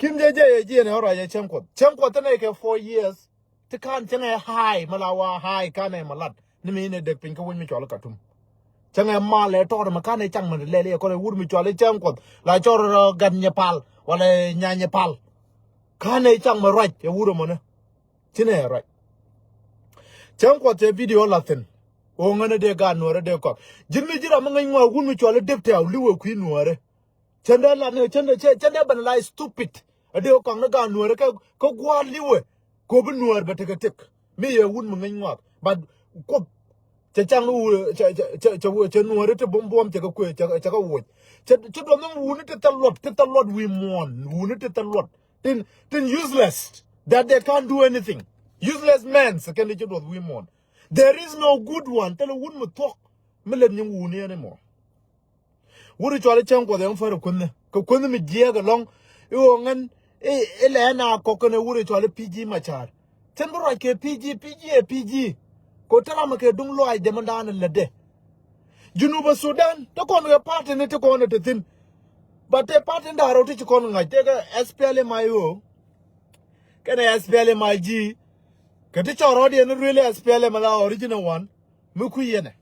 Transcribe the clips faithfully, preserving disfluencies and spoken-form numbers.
Kim J J ɛ jiɛn ɛ ɣän ruac ɛ cäŋ Kuɔth. Cäŋ Kuɔth thin ɛ kɛ four years. Ti kan cäŋ ɛ high, mi la wa high kan ɛ ma lat. Ni mi inɛ dek piny kä wec mi cɔal i̱ Katum. Cäŋ ɛ mal ɛ tɔɔt ɛmɛ kan ɛ cak mi lɛl i̱ ɛ kɔn ɛ wur mi cɔal i̱ cäŋ Kuɔth. La cɔr ɛ gat nyɛ pal, walɛ nya nyɛ pal. Kan ɛ cak mi ruac ɛ wur ɛmɔnɛ. Ci nɛ ruac. Cäŋ Kuɔth cɛ video la thin. Ɣöö ŋänä dee gaat nuäärä dee kɔk. Ji̱n mi ji̱ ram mi ŋäc ŋuak wun mi cɔal i̱ dep tɛ̈ɛ̈u li̱wɛ kui̱ nuäärä. Cändɛ lat ni cändɛ cä cändɛ ben la stupid. A dee kɔk ni gaat nuäärä kä kä gua̱a̱r li̱wɛ. Kɛ ɣöö bi nuäär bɛ tekɛ tek. Mi yɛ wun mi ŋäc ŋuak. But Kuoth cɛ cak ni wun cɛ cɛ cɛ cɛ nuäärä ti buɔ̱m buɔ̱m cɛ kɛ kuëë cɛ kɛ cɛ kɛ woc. Cɛ cɛ duɔth ni wuni ti thil luɔt ti thil luɔt wi̱i̱ muɔ̱ɔ̱n wuni ti thil luɔt. Tin tin useless that they can't do anything. Useless men sɛ kɛn di ci duɔth wi̱i̱ muɔ̱ɔ̱n. There is no good one. Thilɛ wun mi thuɔ̱k mi lät nyin wuni anymore. Wut i̱ cɔal i̱ cäŋ Kuɔth ɛn fär i̱ kuänh ni kɛ kuänh mi jiɛɛk ɛlɔ̱ŋ. I̱ ɣöö ŋän i̱ lɛ ɛn a kɔk kɛn ɛ wut i̱ cɔal i̱ P G Macar. Cɛn bi ruac kɛ P G, P G ɛ P G. Kɛ ɣöö te ram ɛ kɛ duŋ lɔaacdɛ mi da̱a̱n ɛ lätdɛ. Junub Sudan te kɔn kɛ party ni te kɔn ɛ te thi̱n. But te party ni da̱a̱r rɛw ti ci kɔn ŋa̱c tekɛ S P L M I O. Kɛnɛ S P L M I G. Kɛ ti cɔɔr rɔ̱ diɛn ni really S P L M I original one. Mi kui̱ yɛnɛ.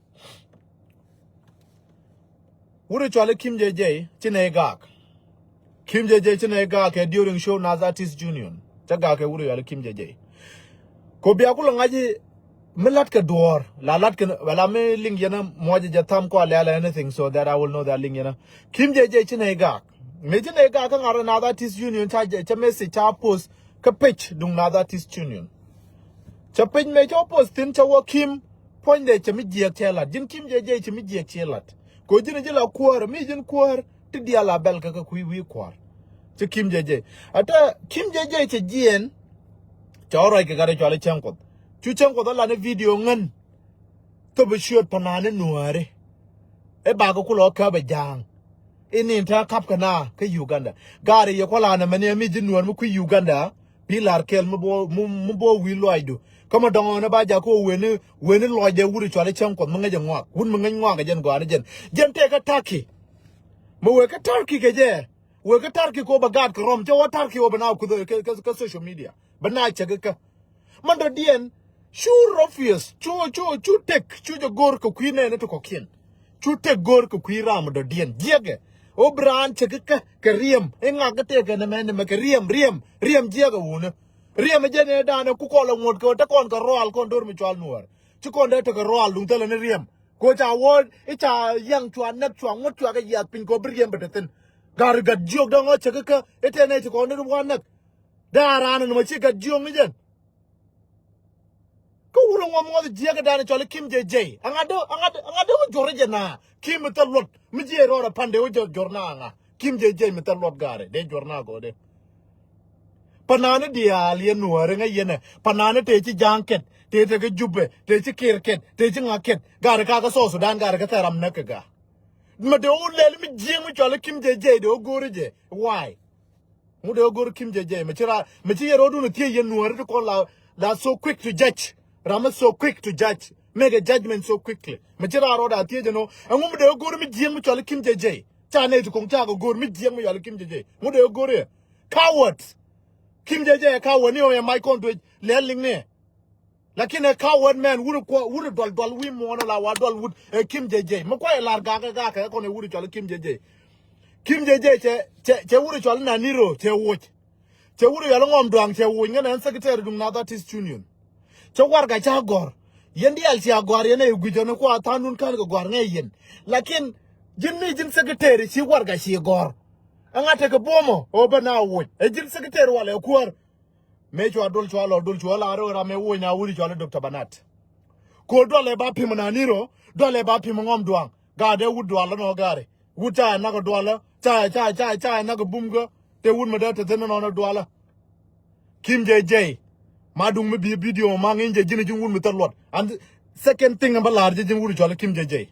Wut i̱ cɔal i̱ Kim J J ci nɛy gaak. Kim J J ci nɛy gaak kɛ during show Nath Artist Union. Cä gaak kɛ wut i̱ cɔal i̱ Kim J J. Kɛ ɣöö bia kulɛ ŋa̱c i̱ mi la̱t kɛ duɔ̱ɔ̱r la la̱t kɛ la mi liŋ yɛn muɔc jɛ tham kua lɛl anything so that I will know that liŋ yɛn. Kim J J ci nɛy gaak. Mëë ci nɛy gaak kä ŋa̱r Nath Artist Union ca jɛ cä message ca post kä page duŋ Nath Artist Union. Cä page mëë cä wä post thi̱n cä wä Kim puɔ̱nydɛ cɛ mi jiɛɛk cɛ la̱t. Ji̱n Kim J J cɛ mi jiɛɛk cɛ la̱t. Kɛ ɣöö ji̱n ji̱ la kuäär mi ji̱n kuäär ti diaal a bɛl kä kä kui̱ wi̱i̱ kua̱r. Ci Kim J J. Ata Kim J J cɛ jiɛɛn. Cɛ ɣä ruac kɛ gat i̱ cɔal i̱ cäŋ Kuɔth. Cu cäŋ Kuɔth ɛ lan i̱ video ŋän. Thop i̱ ciöt pa̱n naan i̱ nuääri. I̱ bakɛ kulɔ käp ɛ ja̱a̱ŋ. I̱ ni̱n tɛ̱̈ɛ̱̈ ka̱p kɛ na kä Uganda. Gaari yɛ kua̱l an ɛmɛni ɛ mi ji̱ nuäär mi kui̱ Uganda. Bi la̱r kɛl mi bɔ mi bɔ wi̱i̱ lɔaacdu. Kä mi dɔ̱ŋ ɣän ɛ ba jakä ɣöö weni weni lɔcdɛ wut i̱ cɔal i̱ cäŋ Kuɔth mi ŋäc ɛ ŋɔak wut mi ŋäc ŋɔak ɛ jɛn gɔaa ni jɛn. Jɛn tëë kä Turkey. Mi wëë kä Turkey kɛ jɛ. Wëë kä Turkey kɛ ɣöö bɛ gaat kɛ rɔm cä wä Turkey ɣöö bɛ na kuth kä social media bɛ na cäk kä. Mandɔ̱diɛn cu rɔfius cu cu cu tek cu jɛ go̱o̱r kɛ kui̱ nɛɛni ti kɔ̱kiɛn. Cu tek go̱o̱r kɛ kui̱ ram mandɔ̱diɛn jiɛkɛ. Ɣöö bi raan cäk kä kɛ riɛm i̱ ŋak kä tëëkɛ nɛmɛ nɛmɛ kɛ riɛm riɛm riɛm jiɛkɛ wunä. Riɛm ɛ jɛn ɛ daanɛ ku kɔl ɛ ŋuɔ̱t kɛ ɣöö te kɔn kɛ rɔal kɔn do̱r mi cɔal nuäär. Ci kɔn dee tekɛ rɔal duŋ thilɛ ni riɛm. Kɛ ɣöö ca wä i̱ ca yaŋ cua näk cua ŋuɔ̱t cua kɛ yiath piny kɛ ɣöö bi riɛm bɛ te thi̱n. Gari gat jiök dɔ̱ŋ ɣä cäk kä i̱ tɛn ɛ ci kɔn ni wa näk. Dee a raan ɛn mɔ ci gat jiök ni jɛn. Kä wurɛ ŋuɔm ŋɔth jiɛk ɛ dan cɔl i̱ Kim J J. Aŋa dee aŋa dee aŋa dee wä juɔr i̱ jɛ na Kim i̱ thil luɔt mi jiɛ rɔɔdɛ pa̱n dee wä juɔr na aŋa Kim J J mi thil luɔt gari dee juɔr na gɔɔdɛ. Panani diaal yɛ nuɔɔri ŋä yɛnɛ panani tëë ci ja̱a̱ŋ kɛt tëë tekɛ jupɛ tëë ci kir kɛt tëë ci ŋa̱k kɛt gari kakä South Sudan gari kä thɛr ram näk kɛ ga. Mɛ dee wä lɛl mi jiɛŋ mi cɔl i̱ Kim J J dee wä go̱o̱ri jɛ why? Ŋu dee go̱r Kim J J mɛ ci ra mɛ ci yɛ rɔɔdun thiec yɛ nuɔɔri ti kɔn la la so quick to judge. Ram mi so quick to judge, make a judgment so quickly. Mɛ ci ra rɔɔda thiec ɛnɔ ɛŋu mi dee go̱r mi jiɛŋ mi cɔl Kim J J. Ca nɛy ti koŋ ca kɛ go̱r mi jiɛŋ mi cɔl Kim J J ŋu dee go̱r yɛ? Coward. Kim J J ɛ coward ni ɣöö yɛ mac kɔn tuec lɛl liŋ ni. Lakin ɛ coward mɛn wut kuɔ wut dual dual wi̱i̱ muɔ̱ɔ̱n la wa dual wut ɛ Kim J J. Mi kuay ɛ lar gak ɛ gak ɛ kɔn ɛ wut cɔl Kim J J. Kim J J cɛ cɛ cɛ wut cɔl Naniro cɛ woc. Cɛ wut cɔl Ŋɔm Duaŋ cɛ woc ŋän ɛn secretary duŋ Nath Artist Union. Cɛ warga ca gɔr. Yɛn diaal cia gɔr yɛn ɛ guic ɔn kuɔ tha̱a̱ndun kän kɛ gɔr ŋɛ yɛn. Lakin ji̱n mi ji̱n secretary ci warga ci gɔr. Ɛŋa tekɛ buɔmɔ ɛ wä bä na woc ɛ ji̱n secretary walɛ kuäär. Mëë cua dol cua lɔ dol cua la rɛw ram ɛ woc na wuri cua lɛ Doctor Banat. Ko dualɛ ba pim na niro dualɛ ba pim Ŋɔm Duaŋ. Gaadɛ wut dualä nɔ gaari wut ca ɛ nak dualä ca ca ca ca ɛ nak bum kä. Te wut mi dee te thin nɔ nɔ dualä. Kim J J. Ma duŋ mi bi video ma ŋi̱n jɛ ji̱n ji̱n wut mi thil luɔt. And second thing ba la̱r jɛ ji̱n wut cua lɛ Kim J J.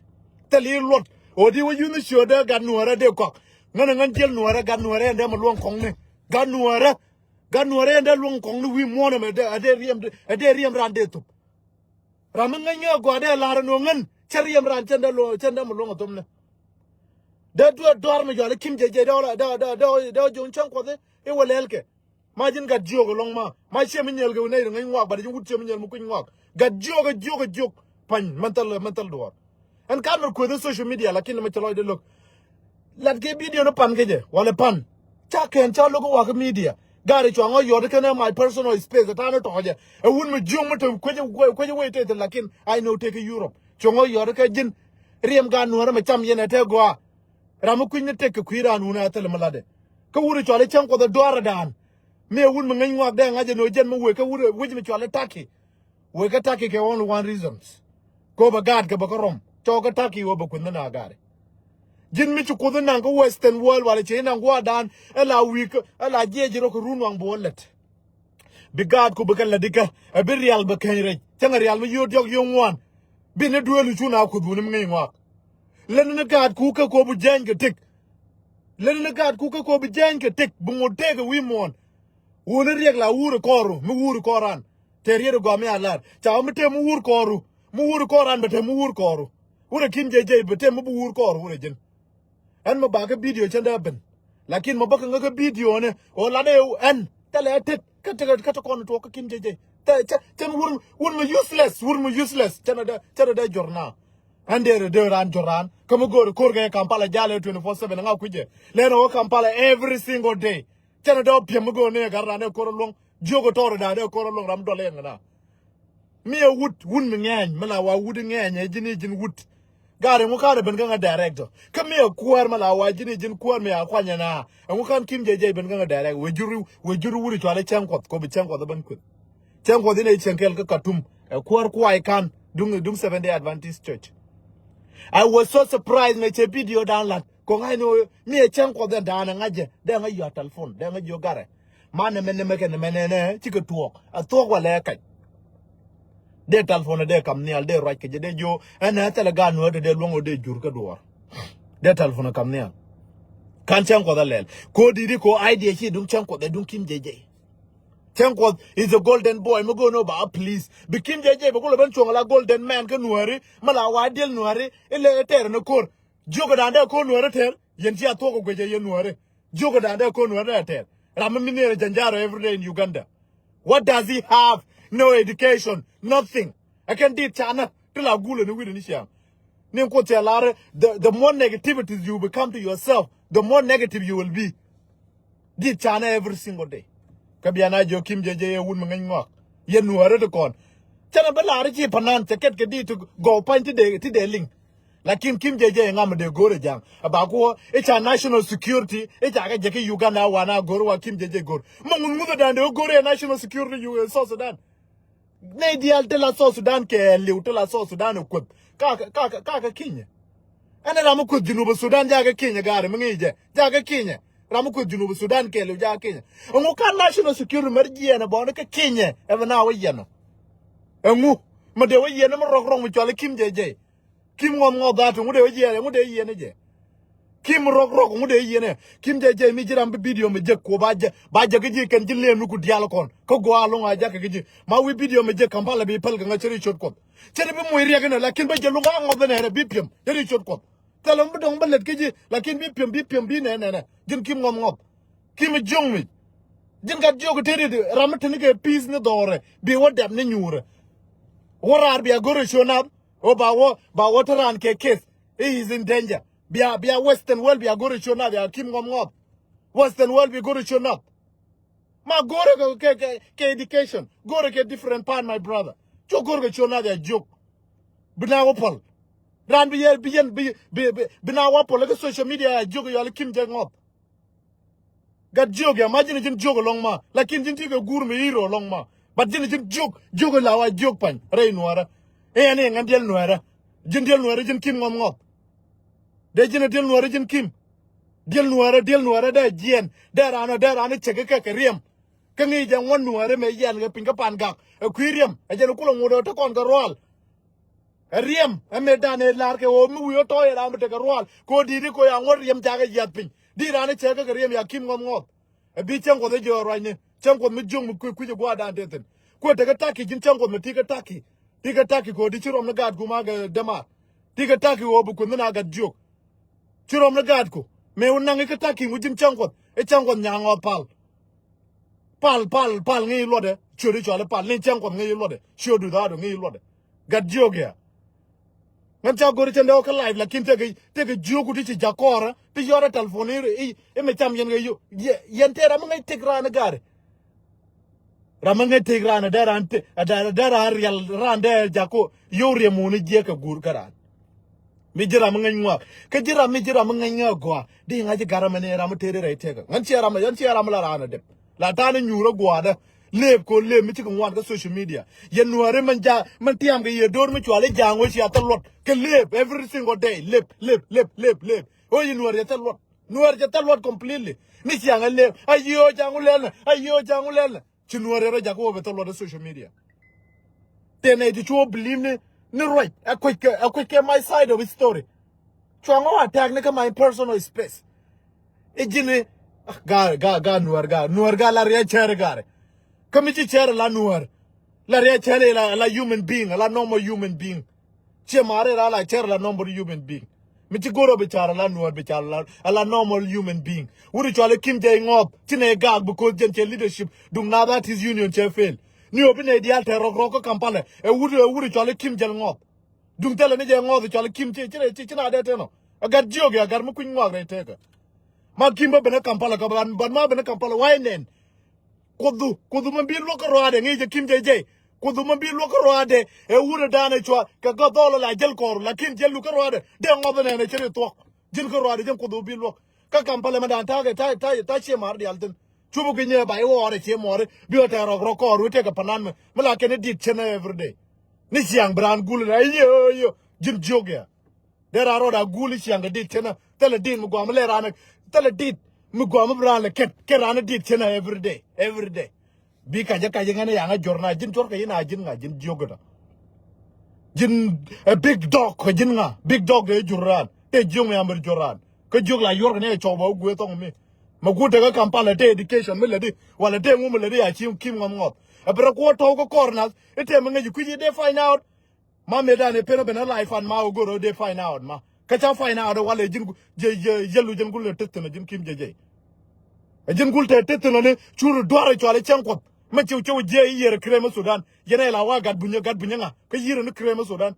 Thil i̱ luɔt. O di wä yunh ciö dee gat nuɔrɛ dee kɔk. Ŋän ɛ ŋän jiɛl nuɔrɛ gat nuɔrɛ ɛn dee ma luɔŋ kɔŋni. Gat nuɔrɛ. Gat nuɔrɛ ɛn dee luɔŋ kɔŋni wi̱i̱ muɔ̱ɔ̱n ɛmɛ dee riɛm raan dee thop. Ram mi ŋäc ŋäc agɔaa dee la̱r ɛn ɣöö ŋän cä riɛm raan cɛn dee luɔŋ cɛn dee mi luɔŋ ɛ thopnɛ. Dee duee dɔ̱a̱r mi cɔal i̱ Kim J J dee wä la dee dee dee dee wä jo̱o̱ŋ cäŋ kuɔth i̱ I̱ wä lɛl kɛ. Ma ji̱n gat jiök ɛlɔ̱ŋ ma. Ma ciɛ mi nyɛl kɛ wä nɛy ri ŋäc ŋuak, bat ji̱n wut ciɛ mi nyɛl mi kui̱ny ŋuak. Gat jiök ɛ jiök ɛ jiök. Pa̱ny mental, mental duɔɔr. Ɛn kan mɛ kueth i̱ social media, lakin mɛ cɛ lɔcdɛ lo̱k. Lat kɛ video ni pan kɛ jɛ walɛ pan. Ca kɛn ca lo̱k i̱ wak i̱ media. Gari cua ŋɔ yɔt i̱ kɛn ɛ my personal space ɛ ta̱a̱ ni tɔ̱ɔ̱cɛ. Ɛ wun mi jiök mi te kuecɛ wei, kuecɛ wei te thi̱n, lakin I know te kɛ Europe. Cua ŋɔ yɔt i̱ kɛ ji̱n. Riɛm gan nuɔ̱ɔ̱rä mɛ cam yɛn ɛ te gɔaa. Ram mi kui̱ny ni tek kɛ kui̱ raan wun a thil mi latdɛ. Kä wur i̱ cual i̱ cäŋ kuɔth ɛ duaar ɛ daan. Mi ɛ wun mi ŋäc ŋuak dee ŋa̱c ɛ ni ɔ jɛn mi wëë kä wur i̱ wi̱c mi cual i̱ Turkey. Wëë kä Turkey kɛ only one reasons. Kɛ ɣöö bɛ gaat kɛ bɛ kä rɔm. Cɔw kä Turkey ɣöö bɛ kueth ni na gaari. Ji̱n mi ci kuoth in naŋ kä Western world walɛ ci in naŋ gua̱a̱r daan ɛ la wi̱i̱ kä ɛ la jiɛc rɔ kɛ run waŋ bi wä lät. Bi gaat ku bi kɛ lät ikä ɛ bi rial bɛ keny rɛc. Cäŋ ɛ rial mi yio̱o̱ diɔ̱k yio̱o̱ ŋuan. Bi ni duëël i̱ cu na kuoth wuni mi ŋi̱i̱c ŋɔak. Lät ni gaat ku kä kuɔth bi jɛny kɛ tëk. Lät ni gaat ku kä kuɔth bi jɛny kɛ tëk bi ŋot tëëk ɛ wi̱i̱ muɔ̱ɔ̱n. Wuni riɛk la wuur ɛ kɔɔru mi wuur ɛ kɔɔran. Tëë riet ɛ gɔaa mi a lar ca wä mi tëë mi wuur kɔɔru. Mi wuur ɛ kɔɔran bɛ tëë mi wuur kɔɔru. Wurɛ kim jɛ jɛ bɛ tëë mi bi wuur kɔɔru wurɛ ji̱n. Ɛn mɛ ba kä video cɛn dee ben. Lakin mɛ bä kä ŋä kä video ni ɣöö lat ɛ ɛn thilɛ ɛ tet kä tekɛ kä te kɔn tuɔɔk kä kim jɛ jɛ. Thɛ cɛ cɛn wur wur mi useless, wur mi useless cɛn dee cɛn dee jɔr na. Ɛn dee dee raan jɔr raan kä mi go̱o̱r ko̱r kɛ Kampala jalɛ twenty four seven ŋa kui̱cɛ lɛn ɣöö Kampala every single day. Cɛn dee piɛm mi go̱o̱r ni ɛ gat raan ɛ ko̱r luɔ̱ŋ jiök ɛ tɔɔr ɛ da̱a̱ dee ko̱r luɔ̱ŋ ram dɔl ɛ ŋɛ na. Mi ɛ wut wun mi ŋɛɛny mi la wa wut ŋɛɛny ɛ ji̱n i̱ ji̱n wut. Gaari ŋu ka̱n ɛ ben kä ŋä director kä mi ɛ kuäär mi la wa ji̱n i̱ ji̱n kuäär mi a kuany ɛ na. Ɛ ŋu ka̱n kim jɛ jɛ ben kä ŋä director wee jur wee jur wut i̱ cual i̱ cäŋ kuɔth kɔ bi cäŋ kuɔth ɛ ben kueth. Cäŋ kuɔth in ɛ cäŋ kɛl kä Khartoum ɛ kuäär kuay ka̱n duŋ duŋ Seventh Day Adventist Church. I was so surprised mɛ cɛ video dan lat kɔ ŋa̱c ni mi ɛ cäŋ kuɔth ɛn dan ɛ ŋa̱c jɛ dee ŋa̱c yɔ̱a̱ telephone dee ŋa̱c yɔ̱a̱ garɛ. Ma nɛmɛ nɛmɛ kɛ nɛmɛ nɛnɛ cikɛ tuɔɔk a thuɔɔk walɛ kac. Dee telephone dee kam nhial dee ruac kɛ jɛ dee jiö ɛn ɛ thɛlɛ gaat nuɔ̱ɔ̱r te dee luäŋ ɔ dee jur kä duɔɔr. Dee telephone kam nhial. Kan cäŋ kuɔth a lɛl ko di̱t i̱ ko idea ci duŋ cäŋ kuɔth ɛ duŋ kim jɛ jɛ. Cäŋ kuɔth is a golden boy mi go̱o̱n ɔ ba a please bi kim jɛ jɛ bi kulɛ ben cuɔ̱ŋ la golden man kä nuääri mi la wa diel nuääri ilɛ tɛɛr ni ko̱r. Jiökɛ da̱a̱n dee ko̱r nuääri tɛɛr yɛn ci a thuɔ̱k ɔ guecɛ yɛn nuääri. Jiökɛ da̱a̱n dee ko̱r nuääri dee tɛɛr ram mi mi niɛɛr ɛ Janjaro every day in Uganda. What does he have? No education, nothing. Ɛ kɛn dit canä ti la gulɛ ni wi̱dɛ ni ciaŋ. Ni kuoth cɛ lar the, the more negativities you become to yourself, the more negative you will be. Dit canɛ every single day. Kä bia na jiök kim jɛ jɛ yɛ wun mi ŋäc ŋɔak yɛ nuäärä ti kɔn. Cɛn a bä la̱r i̱ ci panan cɛ kɛt kɛ dit ti gɔw pa̱ny ti dee ti dee liŋ. Lakin kim jɛ jɛ ŋam dee go̱o̱r ɛ ja̱ŋ a ba kuɔ i̱ ca national security i̱ ca kɛ jɛ ki Uganda wan a go̱o̱r wa kim jɛ jɛ go̱o̱r. Ma ŋun ŋuth ɛ dan dee go̱o̱r ɛ national security yu ɛ South Sudan. Nɛy diaal ti la South Sudan kɛɛliw ti la South Sudan ɛ kuoth. Kakä kakä kakä kinyɛ. Ɛn ram mi kuoth Junub Sudan jakä kinyɛ gaari mi ŋi̱i̱cɛ jakä kinyɛ. Ram mi kuoth Junub Sudan kɛɛliw jakä kinyɛ. Ɛŋu ka national security mɛr jiɛɛn ɛ bɔni kä kinyɛ ɛ bi na wä yɛn ɔ. Ɛŋu mi dee wä yɛn mi rɔk rɔk mi cɔal i̱ kim jɛ jɛ. Kim ŋɔth ŋɔth dhaat ŋu dee wä jiɛɛn ŋu dee yɛn ɛ jɛ. Kim rɔk rɔk ŋu dee yienɛ kim jɛ jɛ mi ji̱ ram bi bidio mi jek kuɔ ba jɛ ba jɛ kä ji̱ kɛn ji̱ lem ni ku diaal kɔn kä gua̱a̱ loŋ a jakä kä ji̱ ma wi̱i̱ bidio mi jek Kampala bi päl kɛ ŋa cɛ ri cot kuɔth. Cɛ ri bi moc riɛk inɛ lakin bä jɛ loŋ a ŋɔth inɛ rɛ bi piɛm cɛ ri cot kuɔth. Thilɛ mi bi dɔŋ bä lät kä ji̱ lakin bi piɛm bi piɛm bi nɛ nɛ nɛ ji̱n kim ŋɔth ŋɔth. Kim jiöŋ mi ji̱n gat jiök te ri ram mi te ni kɛ pi̱i̱th ni dhɔrɛ bi wä dɛp ni nyuurɛ. Wä raar bia go̱r ɛ cio nath ɣöö ba wä ba wä te raan kɛ keth. He is in danger. Bia bia Western world bia go̱r ɛ ciöt nath ya kim ŋɔm ŋɔth. Western world bi go̱r ɛ ciöt nath. Ma go̱r ɛ kɛ kɛ kɛ education go̱r ɛ kɛ different part my brother. Cuk go̱r kɛ ciöt nath ya jiök. Bi na wä pɔl. Raan bi yɛn bi yɛn bi bi bi bi na wä pɔl kɛ social media ya jiök yɔl kim jɛ ŋɔth. Gat jiök ya ma ji̱n ji̱n jiök ɛlɔŋ ma lakin ji̱n ti kɛ guur mi hero ɛlɔŋ ma. But ji̱n ji̱n jiök jiök la wa jiök pany rɛy nuɔrä. Iɛn iɛn ŋän diɛl nuɔrä. Ji̱n diɛl nuɔrä ji̱n kim ŋɔth ŋɔth. Dee ji̱n diɛl nuɔrä ji̱n kim. Diɛl nuɔrä diɛl nuɔrä dee jiɛn dee ran dee ran cek kɛ kɛ riɛm. Kä ŋi̱i̱c jɛ ŋuɔ̱n nuɔrä mɛ yɛn kɛ piny kä pan gak ɛ kui̱ riɛm ɛ jɛn kulɛ ŋut ɛ te kɔn kɛ rual. Ɛ riɛm ɛ mëë dan ëë la̱r kɛ ɣöö mi wi̱i̱ ɣä tɔ̱ yɛ raan bi tekɛ ruaal kɛ ɣöö di̱i̱t i̱ kɛ ɣöö ya ŋuɔ̱t riɛm cakɛ yiath piny. Di̱i̱t raan i̱ cɛ kä kɛ riɛm ya kim ŋɔth ŋɔth. Ɛ bi cäŋ kuɔth i̱ jiɔɔk ruacni cäŋ kuɔth mi jiöŋ mi kui̱ kui̱c ɛ gua̱a̱r dan tëë thi̱n. Kuɛ tekɛ ta̱ki̱ ji̱n cäŋ kuɔth mi ti̱i̱ kɛ ta̱ki̱. Ti̱i̱ kɛ ta̱ki̱ kɛ ɣöö di ci ruɔm ni gaatku ma kɛ dämaar. Ti̱i̱ kɛ ta̱ki̱ kɛ ɣöö bi kueth ni na gat jiök. Ci ruɔm ni gaatku mëë wä naŋ i̱ kä ta̱ki̱ ŋu ji̱n cäŋ kuɔth i̱ cäŋ kuɔth nyaŋ ɣɔth pal. Pal, pal, pal ŋäc luɔtdɛ. Ciötdu cɔal i̱ pal ni cäŋ Kuɔth ŋäc luɔtdɛ. Ciötdu dhaadu ŋäc luɔtdɛ. Gat jiök ya. Ŋän ca go̱ri cɛ lɛw kä live, lakin tekɛ, tekɛ jiökku ti ci ja̱k kɔɔrä ti yɔrɛ telephone i̱, i̱, i̱ mi cam yɛn kɛ yio̱w. Yɛ, yɛn tëë ram mi ŋäc tëk raan i̱ gaari. Ram mi ŋäc tëk raan i̱ dee raan tëk, i̱ dee, i̱ dee raan rial raan dee ja̱k kɔ yio̱w riɛm wun i̱ jiɛk kɛ guur kä raan. Mi ji̱ ram mi ŋäc ŋuak. Kä ji̱ ram mi ji̱ ram mi ŋäc ŋäk gɔaa. Di ŋa̱c i̱ gat ram mi ni ram mi tëë ri rɛy tëkä. Ŋän ciɛ ram, ŋän ciɛ ram mi la raan i̱ dep. La ta̱a̱ ni nyuur ɛ gua̱a̱dä. Lëëp kɛ ɣöö lëëp mi cikɛ ŋuan kä social media. Yɛn nuääri mɛn ja, mɛn tiam kɛ yɛ do̱r mi cual i̱ ja̱a̱ŋ wä cia thil luɔt. Kɛ lëëp every single day. Lëëp, lëëp, lëëp, lëëp, lëëp. Ɣöö yɛ nuäär yɛ thil luɔt. Nuäär cɛ thil luɔt completely. Ni ciaŋ ɛ lëëp. A yiëë ɣöö ja̱a̱ŋ wä lɛl nɛ. A yiëë ɣöö ja̱a̱ŋ wä lɛl nɛ. Ci nuäär yɛ rɔ jakä wä bɛ thil luɔt ɛ social media. Tëë nɛ ti cu wä believe ni, ni ruac. Ɛ kuec kɛ, ɛ kuec kɛ my side of the story. Cuaŋ ɣɔw attack ni kä my personal space. I̱ ji̱n i̱, ah, ga, ga, ga nuäär ga, nuäär ga la riɛc cɛɛr i̱ gari. Kä mi ci cɛɛr i̱ la nuäär. La riɛc cɛɛr i̱ la, la human being, la normal human being. Ciɛ ma̱a̱r i̱ la, la cɛɛr i̱ la normal human being. Mi ci go̱r ɔ bi ca̱r i̱ la nuäär bi ca̱r i̱ la, la normal human being. Wut i̱ cɔal i̱ Kim Jay Ŋɔth, ci nɛ gaak because jɛn cɛ leadership, duŋ na that is union cɛ fail. Ni ɔ bi nɛ diaal tɛr rɔk rɔk kä Kampala, ɛ wut, ɛ wut i̱ cɔal i̱ Kim Jay Ŋɔth. Duŋ thilɛ ni jɛ ŋɔth cɔl Kim ci, ci, ci, ci na dee tɛn ɔ. A gat jiök ya, a gat mi kui̱ny ŋuak rɛy tëkä. Ma Kim bä ben ɛ Kampala kä ban, ban ma ben ɛ Kampala, why nɛn? Kuothu, kuothu ma bi luɔk kä ruaadɛ, ŋi̱i̱c jɛ Kim jɛ jɛ. Kuothu ma bi luɔk kä ruaadɛ, ɛ wurɛ daanɛ cua, kɛ gɔth dhɔl la jäl kɔɔr, lakin jäl lu kä ruaadɛ, dee ŋɔth nɛn ɛ cɛ ri thuɔk. Ji̱n kä ruaadɛ, ji̱n kuothu bi luɔk. Kä Kampala mɛ dan ta̱a̱ kɛ, ta̱a̱, ta̱a̱, ta̱a̱ ciɛ ma̱a̱r diaal thi̱n. Cupu ki nyɛ ba i̱ wɔɔrɛ ciɛ muɔɔri, bi ɔ tɛɛr rɔk rɔk kɔɔr, wi̱i̱ tɛkɛ panan mɛ, mi la kɛn i̱ di̱t cänä every day. Ni ciaŋ bi raan gul ni, ayo, ayo, ji̱n jiök ya. Dee raan rɔɔd a gul i̱ ciaŋ kɛ di̱t cänä, thilɛ di̱t mi guam lɛ raan, thilɛ di̱t mi guam bi raan lɛ kɛt, kɛ raan i̱ di̱t cänä every day, every day. Bi kacä kacä ŋän i̱ yaŋä jɔr na, ji̱n jɔr kɛ ji̱n a ji̱n ŋa, ji̱n jiök kɛ tɔ. Ji̱n ɛ big dog kɛ ji̱n ŋa, big dog dee jur raan, tëë jiök mi amir jur raan. Kä jiök la yuɔr kɛ ni ɛ cɔw ba wä guee thɔŋ mi. Ma guut tekä Kampala tëë education mi lätdi, wala tëë ŋu mi lätdi a ci Kim Ŋɔth Ŋɔth. Ɛ bi rɛ kuɔ tɔw kä kɔr nath, i̱ tëë mi ŋäc i̱ kui̱c i̱ dee find out. Ma mëë dan i̱ pen ɛ ben ɛ life an ma wä go̱r ɛ dee find out ma. Kä ca find out ɛ wala ɛ ji̱n gu-, jɛ, jɛ, jɛ lu ji̱n gul ɛ tethin ɛ ji̱n Kim jɛ jɛ. Ɛ ji̱n gul te tethin ɛ ni cur duar ɛ cual ɛ cɛŋ Kuɔth. Mɛ ciw ciw jiɛ i̱ yiër ɛ kirem ɛ Sudan. Yɛn ɛ la wa gat bunyä, gat bunyä ŋa. Kä yiër ɛ ni kirem ɛ Sudan.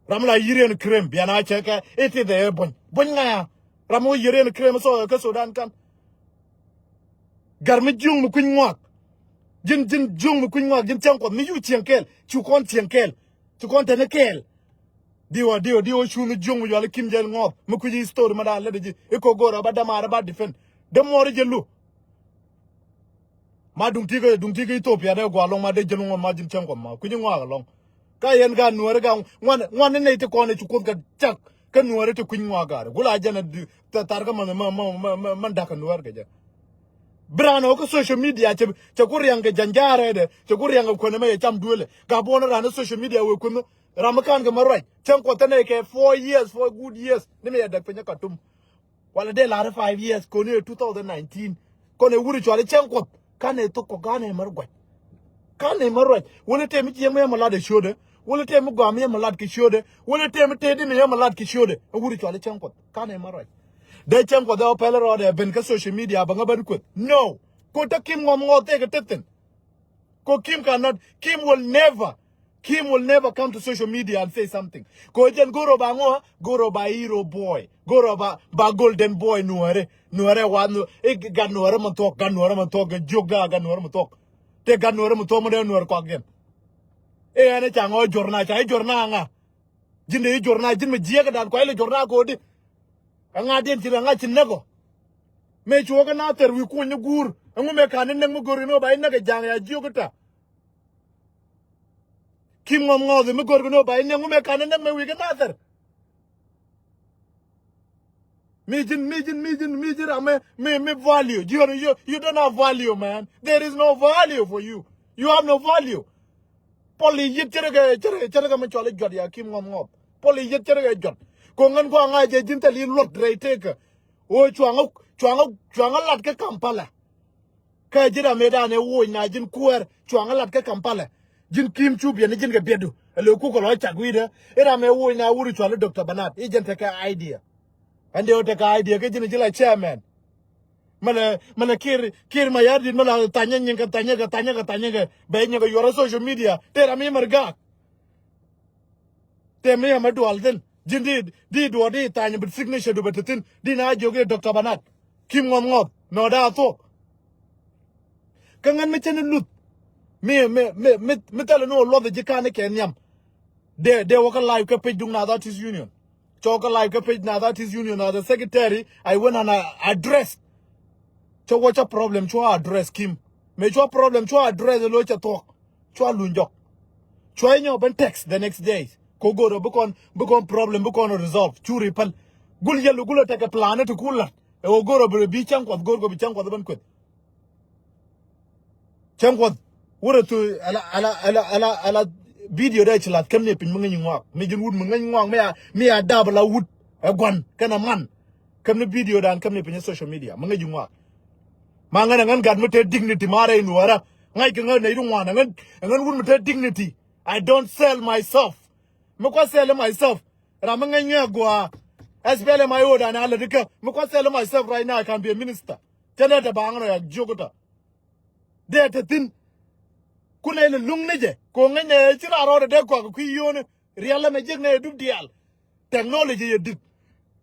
Ram la yiriɛn kirem bian a cɛ kɛ i̱ ti dhɛ buny. Buny ŋa ya. Ram wä yiriɛn kirem so kä Sudan kan. Gar mi jiuŋ mi kui̱ny ŋuak. Ji̱n, ji̱n jiuŋ mi kui̱ny ŋuak, ji̱n cieŋ Kuɔth mi yu cieŋ kɛɛl. Cu kɔn cieŋ kɛɛl. Cu kɔn tɛni kɛɛl. Diwa, diwa, diwa cu ni jiuŋ mi yuali Kim Jay Ŋɔth. Mi kui̱ny i̱ story ma da lɛ di ji̱. I̱ ko go̱o̱r a ba dämaar a ba defend. Dämuɔɔr i̱ jɛ lu. Ma duŋ ti̱i̱ kä, duŋ ti̱i̱ kä Ethiopia dee gɔaa ɛlɔ̱ŋ ma dee jɛn ŋuɔ̱t ma ji̱n cäŋ Kuɔth ma. Kui̱ny ŋuak ɛlɔ̱ŋ. Ka yɛn ka nuääri ka ŋuan, ŋuan ni nɛy ti kɔn ɛ ci Kuoth kɛ cak. Kä nuääri ti kui̱ny ŋuak gaari. Gula jɛn ɛ di, thar kä man, man, man, man, man da̱k kä nuäär kɛ jɛ. Bi raan ɛ wä kä social media cɛ, cɛ ku riɛŋ kɛ janjaarɛ dɛ, cɛ ku riɛŋ kɛ kuɛn ɛmɛ yɛ cam duëlɛ. Ka buɔ̱n raan ɛ social media wee kuɛn ram mi kan kɛ ma ruac. Cäŋ Kuɔth tɛn ɛ kɛ four years, four good years. Ni mi yɛ däk piny ɛ Katum. Wala dee la̱r five years kɔn i̱ two thousand nineteen. Kɔn i̱ wuri cuali cäŋ Kuɔth. Kan i̱ thok kɔ gan i̱ mär guac. Kan i̱ mär ruac. Wala tëë mi jiɛŋ mi yɛ mɛ lat i̱ ciötdɛ. Wala tëë mi gɔaa mi yɛ mɛ lat kɛ ciötdɛ. Wala tëë mi tëëdi mi yɛ mɛ lat kɛ ciötdɛ. I̱ wuri cuali cäŋ Kuɔth. Kan i̱ mär ruac. Dee cäŋ Kuɔth ɛ wä pɛl rɔɔdɛ ben kä social media bä ŋä ben kueth. No. Ko te Kim Ŋɔth Ŋɔth tëë kɛ tethin. Ko Kim cannot, Kim will never, Kim will never come to social media and say something. Ko jɛn go̱ro̱ ba ŋɔ, go̱ro̱ ba hero boy, go̱ro̱ ba, ba golden boy nuɔ̱ɔ̱rɛ, nuɔ̱ɔ̱rɛ wa, nu-, i̱ gat nuɔ̱ɔ̱rɛ mɛ thuɔ̱k, gat nuɔ̱ɔ̱rɛ mɛ thuɔ̱k, gat jiök da, gat nuɔ̱ɔ̱rɛ mɛ thuɔ̱k. Te gat nuɔ̱ɔ̱rɛ mɛ thuɔ̱k mɛ dee nuɔ̱ɔ̱rɛ kɔak gɛn. I̱ ɛn i̱ ca ŋɔ jɔr na, ca i̱ jɔr na ŋa. Ji̱n dee i̱ jɔr na, ji̱n mɛ jiɛk dan kua ilɛ jɔr na ko̱di. Ɛŋa diɛn ci rɛ ŋa̱c ci näk ɔ. Mëë cuɔ̱ɔ̱k kä Nathɛr wi̱i̱ kuɔ̱ny ni guur. Ɛŋu mëë ka̱n ni näk mi go̱r kɛ ni ɣöö ba ji̱ näk ɛ ja̱a̱ŋ ya jiök kä ta̱. Kim Ŋɔth Ŋɔth mi go̱r kɛ ni ɣöö ba ji̱ näk, ɛŋu mëë ka̱n ni näk mëë wi̱i̱ kä Nathɛr. Mi ji̱n, mi ji̱n, mi ji̱n, mi ji̱n ram mi, mi, mi value. You, you, you don't have value, man. There is no value for you. You have no value. Pɔl i̱ yieth ce̱tkɛ, ce̱tkɛ, ce̱tkɛ mi cɔal i̱ juɔt ya Kim Ŋɔth Ŋɔth. Pɔl i̱ yieth ce̱tkɛ juɔt. Ko ŋän kua ŋa̱c jɛ ji̱n thil i̱ luɔt rɛy tëëkä. Ɣöö cuaŋä, cuaŋä, cuaŋä lat kä Kampala. Kä ji̱n ram mëëdan ɛ woc na ji̱n kuäär cuaŋä lat kä Kampala. Ji̱n Kim cu biɛn ni ji̱n kɛ biɛtdu. Ɛ lo̱o̱ kukɛ lɔ cak wi̱i̱dä. I̱ ram ɛ woc na wuri cual i̱ Doctor Bernard. I̱ jɛn tekɛ idea. Ɛn dee wä tekɛ idea kä ji̱n ji̱ la chairman. Mɛ lɛ, mɛ lɛ Kiir, Kiir Mayardit, mɛ lɛ thanyɛ nyiŋ kɛ, thanyɛ kɛ, thanyɛ kɛ, thanyɛ kɛ. Bɛ nyiŋ kɛ yuɔrɛ social media. Tëë ram mi mɛr gaak. Tëë mi ɛmɛ dual thin. Ji̱n di, di duɔt di thany bi signature du bɛ te thin. Di na jiök i̱ Doctor Bernard. Kim Ŋɔth Ŋɔth. Nɔ daa thuɔk. Kä ŋän mi cä ni luth. Mi, mi, mi, mi, mi thilɛ ni wä luɔth ji̱ ka̱n ni kɛ nhiam. Dee, dee wä kä live kä page duŋ Naath Artist Union. Cɔ kä live kä page Naath Artist Union as a secretary, I went and I addressed. Cɔ wä cä problem cua address Kim. Mëë cua problem cua address lo cɛ thuɔk. Cua luny jɔk. Cua inyɔ ben text the next day. Ko go̱r bi kɔn, bi kɔn problem, bi kɔn resolve. Cu ri päl. Gul yɛl gul a tekɛ plan ti ku lat. Ɛ wä go̱r bi, bi cäŋ kuɔth go̱r ko bi cäŋ kuɔth ben kueth. Cäŋ kuɔth. Wurɛ thu ala, ala, ala, ala, ala video dee ci lath käm ni piny mi ŋäny ŋuak. Mi ji̱n wut mi ŋäny ŋuak mi a, mi a dap ala wut. Ɛ gua̱n kɛn a man. Käm ni video dan käm ni piny social media. Mi ŋäny ŋuak. Ma ŋän a ŋän gat mi te dignity ma rɛy nuɔrä. Ŋa̱c kɛ ŋän nɛy ri ŋuan a ŋän, a ŋän wut mi te dignity. I don't sell myself. Mi kua sell myself. Ram mi ŋäny ŋäny a gua. S P L M I O dan a lät ikä. Mi kua sell myself right now, I can be a minister. Cä nɛ te baŋ rɔ ya jiök ita. Dee te thi̱n. Kun ɛ lɛ luŋ ni jɛ. Ko ŋäc nɛ ci raar rɔɔdɛ dee kɔak kui̱ yio̱o̱ni. Rial ɛmɛ jek nɛ dup diaal. Technology yɛ dit.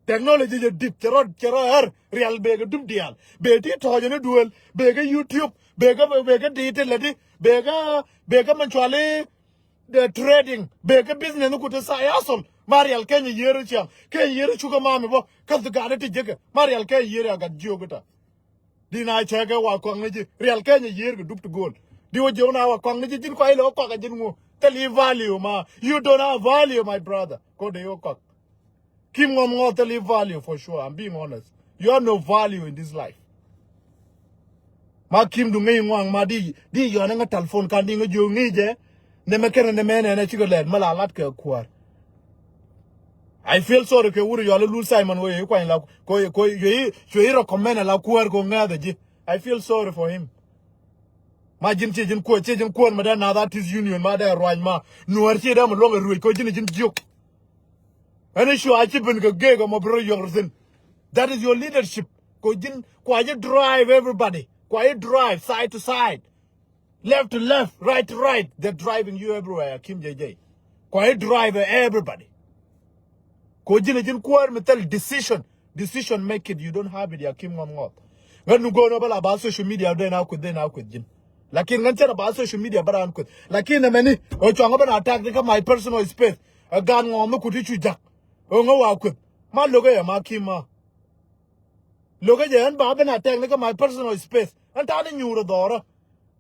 Technology yɛ dit. Cɛ rɔ, cɛ rɔ ɣär. Rial bekɛ dup diaal. Bee ti tɔ̱ɔ̱cɛ ni duëël. Bekɛ YouTube. Bekɛ, bekɛ diit ti läti. Bekɛ, bekɛ mɛ cuali, the trading. Bekɛ business ni ku ti side hustle. Ma rial Kenya yiër ciaŋ. Kenya yiër cukä mami bä. Kä thi gat ti jekɛ. Ma rial Kenya yiër a gat jiök ita. Di na cɛ kɛ wa kɔaŋ ni ji̱. Rial Kenya yiër kɛ dup ti go̱o̱l. Di wä jiök na wa kɔaŋ ni ji̱ ji̱n kua ilɛ wä kɔak a ji̱n ŋu. Thil i̱ value ma. You don't have value, my brother. Ko dee wä kɔak. Kim Ŋɔth Ŋɔth thil i̱ value for sure. I'm being honest. You have no value in this life. Ma Kim du ŋäc ŋuaŋ ma di, di yɔn ŋä telephone kan di ŋä jiök ŋi̱i̱cɛ. Nɛmɛ kɛnɛ nɛmɛ nɛnɛ cikɛ lɛt mɛ la lat kɛ kuäär. I feel sorry kɛ wuri yɔl i̱ Lul Simon wee i̱ kuany la ko, ko, yue i̱, yue i̱ recommend la kuäär ko ŋäthɛ ji̱. I feel sorry for him. Ma ji̱n ciɛ ji̱n kuäär, ciɛ ji̱n kuäär ma dee Naath Artist Union ma dee ruany ma. Nuäär ciɛ dee ma luɔŋ ɛ ruec ko ji̱n ji̱n jiök. Ɛn i̱ cua ci ben kɛ gek ɛmɔ bi rɔ yɔk ruthin. That is your leadership. Ko ji̱n kua ji̱ drive everybody. Kua ji̱ drive side to side. Left to left, right to right. They're driving you everywhere, Akim J J. Kua ji̱ drive everybody. Ko ji̱n ji̱n kuäär mi thil decision. Decision make it. You don't have it, ya Kim Ŋɔth Ŋɔth. Ŋän nu go̱o̱n ɔ bä la ba social media dee na kueth, dee na kueth ji̱n. Lakin ŋän cɛ na ba social media bä raan kueth. Lakin ɛmɛni ɔ cuaŋ ɔ bä na attack ni kä my personal space. Ɛ gaan ŋɔɔm mi kut i̱ cu jak. Ɔ ŋä wa kueth. Ma lokä yɛ ma Kim ma. Lokä jɛ ɛn ba ben attack ni kä my personal space. Ɛn ta̱a̱ ni nyuur ɛ dhɔɔrä.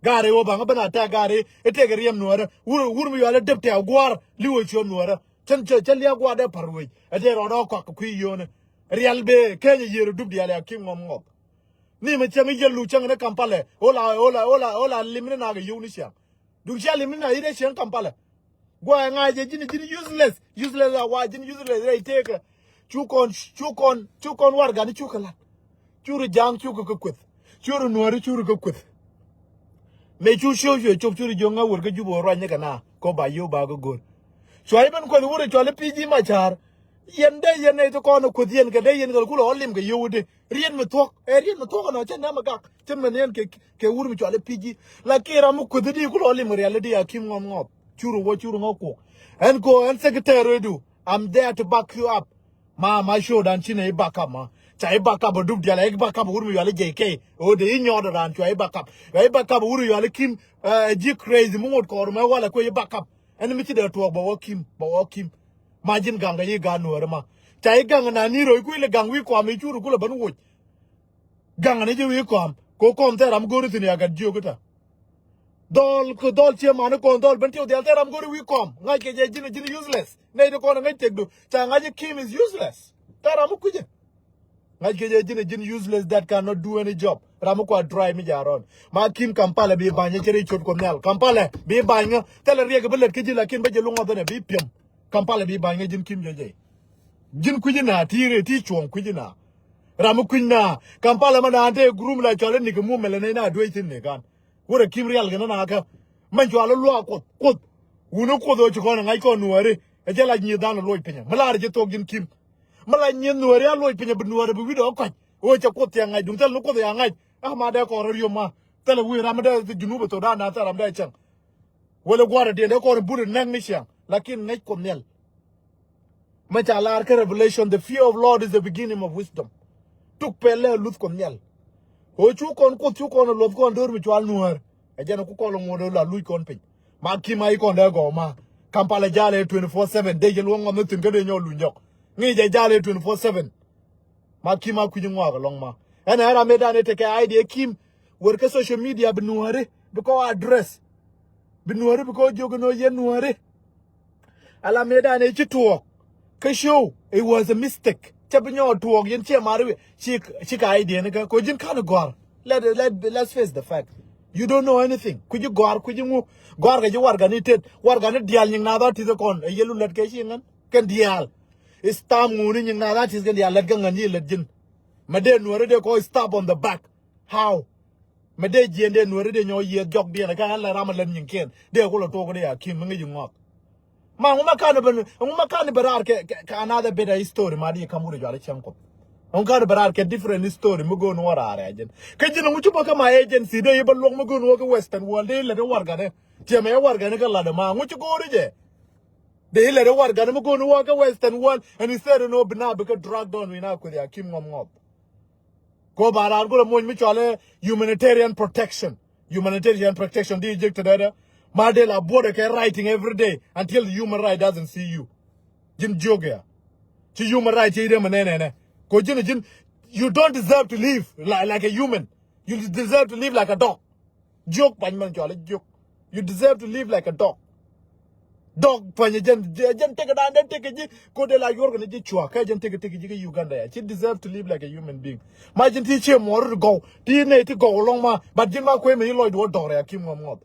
Gaari wä baŋ ben attack gaari i̱ tëëk ɛ riɛm nuäärä. Wur, wur mi yual ɛ dep tɛ̈ gua̱a̱r li̱w ɛ ciöt nuäärä. Cän cä, cä liak gua̱a̱r dee pa̱r wec. Ɛ tëë rɔɔdɛ ɔ kɔak kɛ kui̱ yio̱o̱nɛ. Rial bee Kenya yiër ɛ dup diaal ya Kim Ŋɔth Ŋɔth. Ni mɛ cäŋ i̱ yɛl lu cäŋ ni Kampala. Ola, ola, ola, ola lim ni nak ɛ yio̱w ni ciaŋ. Duŋ cia lim ni na yit ɛ cieŋ Kampala. Gua̱a̱ ŋa̱c jɛ ji̱n ji̱n useless. Useless a wa ji̱n useless rɛy tëëkä. Cu kɔn, cu kɔn, cu kɔn warɛgani cukɛ la̱t. Curi ja̱a̱ŋ cukɛ kä kueth. Curi nuääri curi kä kueth. Mëë cu ciööc cuɛ cop curi jiök ŋä wër kä Jubɛ wä ruacni kɛ na kɔ ba yio̱w ba kä go̱r. Cua i̱ ben kueth wurɛ cɔal i̱ P G Macar. Yɛn dee yɛn nɛy ti kɔn ɛ kueth yɛn kɛ dee yɛn kɛ kulɛ ɣɔl lim kɛ yio̱w i̱di. Riet mi thuɔ̱k ɛ riet mi thuɔ̱k ɛnɔ cä nɛmɛ gak. Cä mɛn yɛn kɛ kɛ wur mi cɔal i̱ P G. Lakin ram mi kueth i̱di kulɛ ɣɔl lim rial i̱di a Kim Ŋɔth Ŋɔth. Cur wä cur ŋä kuɔk. Ɛn ko ɛn secretary du. I'm there to back you up. Ma ma show dan ci nɛ i̱ back up ma. Ca i̱ back up a dup dial i̱ back up a wur mi yual i̱ J K. O de i̱ nyɔɔt ran cua i̱ back up. Cua i̱ back up a wur mi yual i̱ Kim. Ji̱ crazy mi ŋot kɔɔr mɛ wal a kuɛ i̱ back up. Ɛn mi ci dee tuɔɔk bɛ wä Kim bɛ wä Kim. Ma ji̱n gaŋ kɛ yi ga̱a̱n nuɔɔri ma. Ca yi gaŋ na ni rɔy kui̱ lɛ gaŋ wi̱i̱ kɔam i̱ cur kulɛ ben woc. Gaŋ ni ji̱ wi̱i̱ kɔam ko kɔm thɛɛr ram go̱ri thi̱n ya gat jiök i̱ ta. Dhɔl kɛ dhɔl cie mani kɔn dhɔl ben tiɛw dhial thɛɛr ram go̱ri wi̱i̱ kɔam ŋa̱c kɛ jɛ ji̱n ji̱n useless. Nɛy ti kɔn ŋäc tëk du ca ŋa̱c i̱ Kim is useless. Thɛɛr ram i̱ kui̱cɛ. Ŋa̱c kɛ jɛ ji̱n ji̱n useless that cannot do any job. Ram mi kua drive mi ja rɔn. Ma Kim Kampala bi bany cɛ ri cot kɔ nhial. Kampala bi bany ŋä. Thilɛ riɛk bi lɛt kä ji̱ lakin bä jɛ luŋ ɔ dhɛnɛ bi piɛm. Kampala bi bany ŋä ji̱n Kim jɛ jɛ. Ji̱n kui̱ci na ti rɛ ti cuɔ̱ŋ kui̱ci na. Ram mi kui̱c na. Kampala ma na te group la cɔl ni kɛ mu mɛlɛ ni na duec thin ni kan. Wurɛ Kim rial kɛ na na kä. Mɛn cɔal luaak kuoth kuoth. Wuni kuoth ɔ ci kɔn ŋa̱c kɔn nuɔri. Ɛ jɛ la nyi dhan loc pinyɛ. Mi lar jɛ thok ji̱n Kim. Mi la nyi nuɔri a loc pinyɛ bi nuɔri bi wi̱dɛ ɔ kɔc. Ɣöö cɛ Kuoth thiaŋ ŋa̱c, duŋ thil ni Kuoth ya ŋa̱c. Ah, ma dee kɔn rɔ riöm ma. Thilɛ wi̱i̱ ram mi dee Junub ɛ thok dan na thil ram dee cäŋ. Wälɛ gua̱a̱r ɛ diɛn dee kɔn bur ɛ näk ni ciaŋ. Lakin ŋäc Kuoth Nhial. Mɛ ca lar kä Revelation, the fear of Lord is the beginning of wisdom. Tuk pɛl lɛ luth Kuɔth Nhial. Ɣöö cu kɔn Kuoth, cu kɔn luɔth kɔn döör mi cual Nuäär. Ɛ jɛn ku kɔn lɔ ŋuɔ̱t la luc kɔn piny. Ma Kim a i̱ kɔn dee gɔw ma. Kampala jal ɛ twenty four seven. Dee jɛ luɔ̱ŋ ŋɔth ni thi̱n kä dee nyɔk luny jɔk. Ŋi̱i̱c ɛ jal ɛ twenty four seven. Ma Kim a kui̱c ŋɔak ɛlɔ̱ŋ ma. Ɛn ɛ ram mëë dan ɛ tekɛ idea Kim. Wër kä social media bi Nuääri. Bi kɔ address. Bi Nuääri bi kɔ jiök inɔ yɛn Nuääri. Ala mëë dan ɛ ci tuɔɔk. Kä show, it was a mistake. Cɛ bi nyɔɔk tuɔɔk yɛn ciɛ mari wi̱i̱. Ci, ci ka idea ni kä. Kɔ ji̱n kan gɔ̱a̱r. Let, let, let's face the fact. You don't know anything. Kui̱ ji̱ gɔ̱a̱r, kui̱ ji̱ ŋu. Gɔ̱a̱r kɛ ji̱ warga ni tet. Warga ni diaal nyiŋ na dha ti̱th kɔn. Ɛ yɛlu lät kɛ ci ŋän. Kɛn diaal. Is tam ŋuni nyiŋ na dha ti̱th kɛn diaal lät kɛ ŋän yi lät ji̱n. Mɛ dee Nuääri dee kɔ stab on the back. How? Mɛ dee jiɛn dee Nuääri dee nyɔ yieth jɔk diɛn kä ɣän lɛ ram a lät nyiŋ kiɛn. Dee kulɛ tuɔk dee a Kim mi ŋi̱c ŋɔak. Ma ŋu ma kan ben, ŋu ma kan ben raar kɛ, kɛ, kɛ another better history ma di kam wuri jɔal cɛŋ kop. Ŋu kan ben raar kɛ different history mi go̱o̱n wä raar ɛ jɛn. Kä ji̱n ŋu ci bä kä ma agency dee yi bä luɔk mi go̱o̱n wä kä Western world dee yi lät warga ni. Tiɛmɛ warga ni kä lat ma ŋu ci go̱o̱ri jɛ. Dee ilɛ dee warɛgani mi go̱o̱ni wä kä Western world, and instead ni wä bi na bi kä drag down wi̱na kueth ya Kim ŋɔm ŋɔth. Ko ba raan kulɛ moc mi cɔal ɛ humanitarian protection. Humanitarian protection di jek te dee dee. Ma dee la border kɛ writing every day until the human right doesn't see you. Ji̱n jiök ya. Ci human right ci ide mi nɛnɛ nɛ. Ko ji̱n ji̱n, you don't deserve to live like, like a human. You deserve to live like a dog. Jiök pany mɛn cɔal jiök. You deserve to live like a dog. Dog pany jɛn, jɛn tekɛ dan dee tekɛ ji̱ ko dee la yuɔr kɛn ji̱ cua kɛ jɛn tekɛ tekɛ ji̱ kɛ Uganda ya. Ci deserve to live like a human being. Ma ji̱n ti cie muɔr ri gɔw ti ne ti gɔw lɔŋ ma, but ji̱n ma kuɛ mɛ yi lɔc duɔ dɔr ya Kim ŋɔm ŋɔth.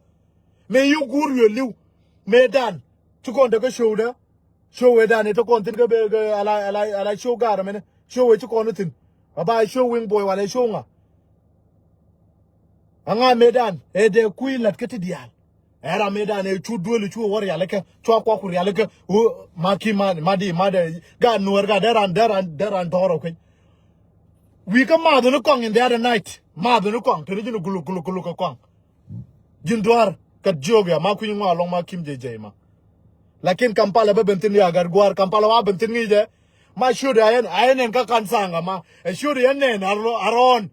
Mɛ yi guur wiɛ liw. Mɛ dan ci kɔn tekɛ show dee. Show wee dan ite kɔn thi̱n kä bee ala ala ala show gar mɛnɛ. Show wee ci kɔn thi̱n. A ba show wing boy wala show ŋa. A ŋa mëë dan ɛ dee kui̱ lat kä ti diaal. Ɛ ram mëë dan ɛ cu duel cu wä rialikä cua kuak ku rialikä. Ma ki ma ma di ma dee gaat nuɔr gaat dee ran dee ran dee ran tɔɔr ɔ kuec. Wi̱i̱ kä math ni kɔaŋ in the other night. Math ni kɔaŋ te ni ji̱n guluk guluk guluk kä kɔaŋ. Ji̱n dua̱r kat jiök ya ma kui̱ny ŋuan lɔŋ ma Kim jɛ jɛ ma. Lakin Kampala bä ben thi̱n ya gat gua̱a̱r Kampala wa ben thi̱n ŋi̱i̱cɛ. Ma ciöt ya yɛn a yɛn nɛn kä kan saŋa ma ɛ ciöt ya yɛn nɛn a rɔɔn.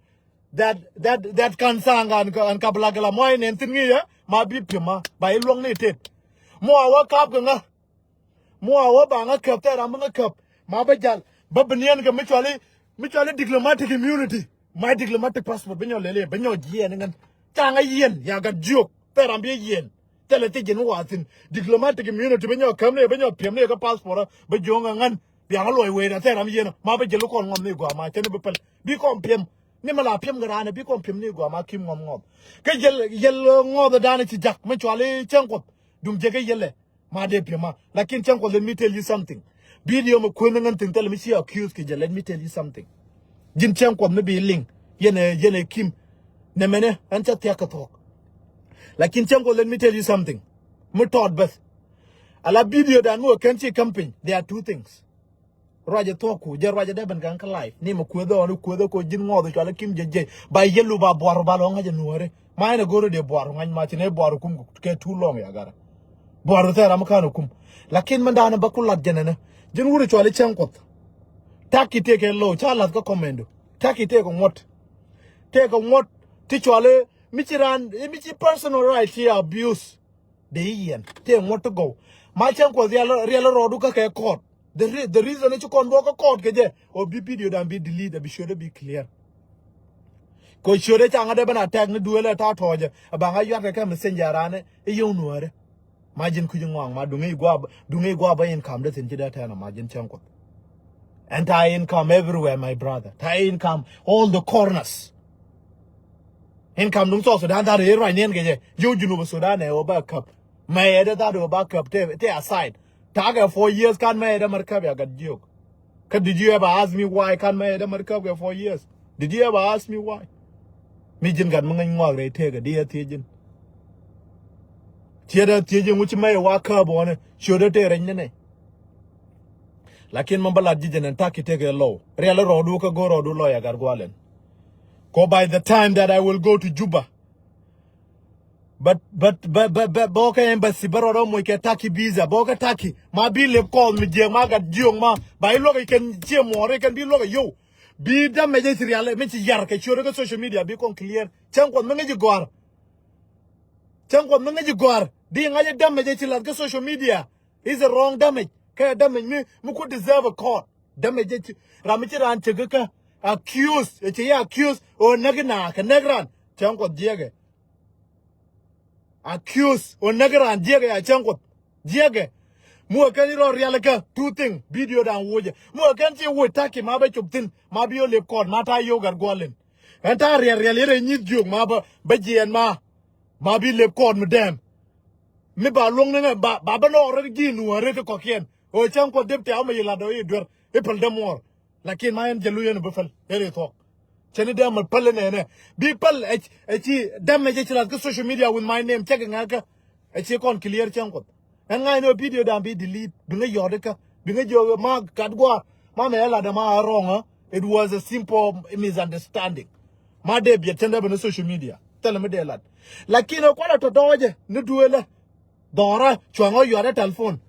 That that that kan saŋa an ka an ka blagila mɔ yɛn nɛn thi̱n ŋi̱i̱cɛ ma bi pi̱m ma ba i̱ luɔ̱ŋ ni tet. Mɔ a wä kap kɛ ŋä. Mɔ a wä ba ŋä käp thɛɛr ram bi ŋä käp ma bä jal bä bi niɛn kɛ mi cuali mi cuali diplomatic immunity. My diplomatic passport bi nyɔ lɛl yɛ bi nyɔ jiɛn ŋän. Ca ŋä yiɛn ya gat jiök thɛɛr ram bi yɛ yiɛn. Thɛlɛ thiec jiɛn mi wa thi̱n diplomatic immunity bi nyɔ käm ni bi nyɔ piɛm ni kɛ passport bi jiök ŋä ŋän. Bia ŋä luɔc wee na thɛɛr ram yiɛn ma bi jɛl kɔn ŋɔm ni gɔaa ma cɛ ni bi pɛl bi kɔn piɛm. Ni mi la piɛm kɛ raan bi kɔn piɛm ni gɔaa ma Kim ŋɔm ŋɔth. Kä yɛl yɛl ŋɔth dan ci jak mi cuali cäŋ kuɔth. Duŋ jɛ kɛ yɛlɛ. Ma dee piɛma. Lakin cäŋ kuɔth, let me tell you something. Video mi kuën ni ŋän thi̱n thilɛ mi ci accuse kɛ jɛ, let me tell you something. Ji̱n cäŋ kuɔth mi bi liŋ yɛn ɛ yɛn ɛ Kim. Nɛmɛnɛ ɛn cä thia̱k kɛ thuɔ̱k. Lakin cäŋ kuɔth, let me tell you something. Mi tɔɔt beth. Ala video dan mi wä kɛn ci campaign, there are two things. Ruacɛ thuɔ̱k ku jɛ ruacɛ dee ben kɛn kä live ni mɛ kueth ɔn kueth ko ji̱n ŋɔth cual Kim jɛ jɛ ba yɛlu ba buar ba lɔ ŋa̱c ɛ nuɔ̱ɔ̱ri. Ma ɛn ɛ go̱r dee buar ŋa̱c ma ci ne buar kum kɛ too long ya garɛ. Buar thɛɛr ram ka̱n ɛ kum. Lakin mɛn da̱a̱n bä ku lat jɛn ɛnɛ ji̱n wur cual cäŋ kuɔth. Taki tëëkɛ lo̱w ca lath kä commando. Taki tëëkɛ ŋuɔ̱t. Tëëkɛ ŋuɔ̱t ti cual mi ci raan mi ci personal right ci abuse. Dee i̱ yiɛn tëë ŋuɔ̱t ti gɔw. Ma cäŋ kuɔth rial rial rɔɔdu kä kɛ court. The re-, the reason ci kɔn duɔk kä court kɛ jɛ ɔ bi video dan bi delete, a bi ciötdä bi clear. Kɛ ciötdä ca ŋä dee ben attack ni duëël ɛ ta̱a̱ tɔɔcɛ a ba ŋä yuat kɛ kɛ messenger raan i̱ yio̱w nuäärä. Ma ji̱n kui̱c ŋɔaŋ ma duŋ i̱ gua̱a̱ duŋ i̱ gua̱a̱ bä income dee thi̱n ci dee tɛn a ma ji̱n cäŋ kuɔth. And I income everywhere, my brother. I income all the corners. Income duŋ South Sudan that is right near kɛ jɛ. Jiw Junub Sudan ɛ wä ba cup. Mɛ yɛ dee that wä ba cup te te aside. Ta̱a̱ kɛ four years kan mɛ yɛ dee mɛr cup ya gat jiok. Kä did you ever ask me why kan mɛ yɛ dee mɛr cup kɛ four years? Did you ever ask me why? Mi ji̱n gat mi ŋäc ŋuak rɛy tëëkä di yɛ thiec ji̱n. Ciɛ dee thiec ji̱n ŋuci mɛ yɛ wa cup wɔnɛ ciö dee tëë rɛc ni nɛ. Lakin mɛ bä lat ji̱ jɛn ɛn Turkey tekɛ low. Riɛl rɔɔdu kä go̱o̱r rɔɔdu lawyer Gatgual ɛn. Ko by the time that I will go to Juba. But, but, but, but, but, bä kɛ embassy, bä rɔɔdu moc kɛ Turkey visa, bä kɛ Turkey. Ma bi lep kɔɔth mi jiɛk ma gat jiöŋ ma. Ba iluɔk ikɛn cie muɔɔr ikɛn bi luɔk iyow. Bi damage ci rial mi ci yar kɛ ciöt kä social media bi kɔn clear. Cäŋ Kuɔth mi ŋäc i̱ gɔ̱a̱r. Cäŋ Kuɔth mi ŋäc i̱ gɔ̱a̱r. Di ŋa̱c i̱ damage ci lath kä social media. Is a wrong damage. Kɛ damage mi, mi ku deserve a court. Damage ci, ram mi ci raan cek kä. Accuse, ci ya accuse. O näk ina, kɛ näk raan. Cäŋ Kuɔth jiɛkɛ. Accuse, o näk raan jiɛkɛ ya cäŋ Kuɔth. Jiɛkɛ. Muɔ kɛn irɔ rialikä, two thing, video dan wocɛ. Muɔ kɛn ci woc Turkey ma bä cop thin, ma bi o lep court, ma ta yow Gatgual in. Ɛn ta riɛl riɛl irɛ nyith jiök ma bä, bä jiɛn ma. Ma bi lep court mi dɛm. Mi ba luɔŋni ŋɛ, ba, ba bä nɔɔk rɛ ji̱ nuɔ̱ɔ̱ri ti kɔkiɛn. O cäŋ Kuɔth dep tɛ̈ amɛ yi lat dɔ̱ yi duer. I̱ päl dämuɔɔr. Lakin ma ɛn jɛ luy ɛn bi päl. Ɛn ri thuɔ̱k. Cɛ ni dee mɛ päl ɛn ɛnɛ. Bi päl ɛ, ɛ ci damage ɛ ci lath kä social media with my name. Cɛ kɛ ŋa̱kä. Ɛ ci kɔn clear cäŋ Kuɔth. Ɛn ŋa̱c ni ɔ video dan bi delete. Bi ŋä yɔt ikä. Bi ŋä jiök ma Gatgual. Ma mɛ ɛ lat dɛ ma a wrong, ɛ. It was a simple misunderstanding. Ma dee biɛt cɛn dee bɛ ni social media. Thilɛ mi dee lat. Lakin ɛ kualɛ tɔ dɔɔcɛ ni duëlɛ. Dhɔrä cuaŋ ɔ yuat ɛ telephone.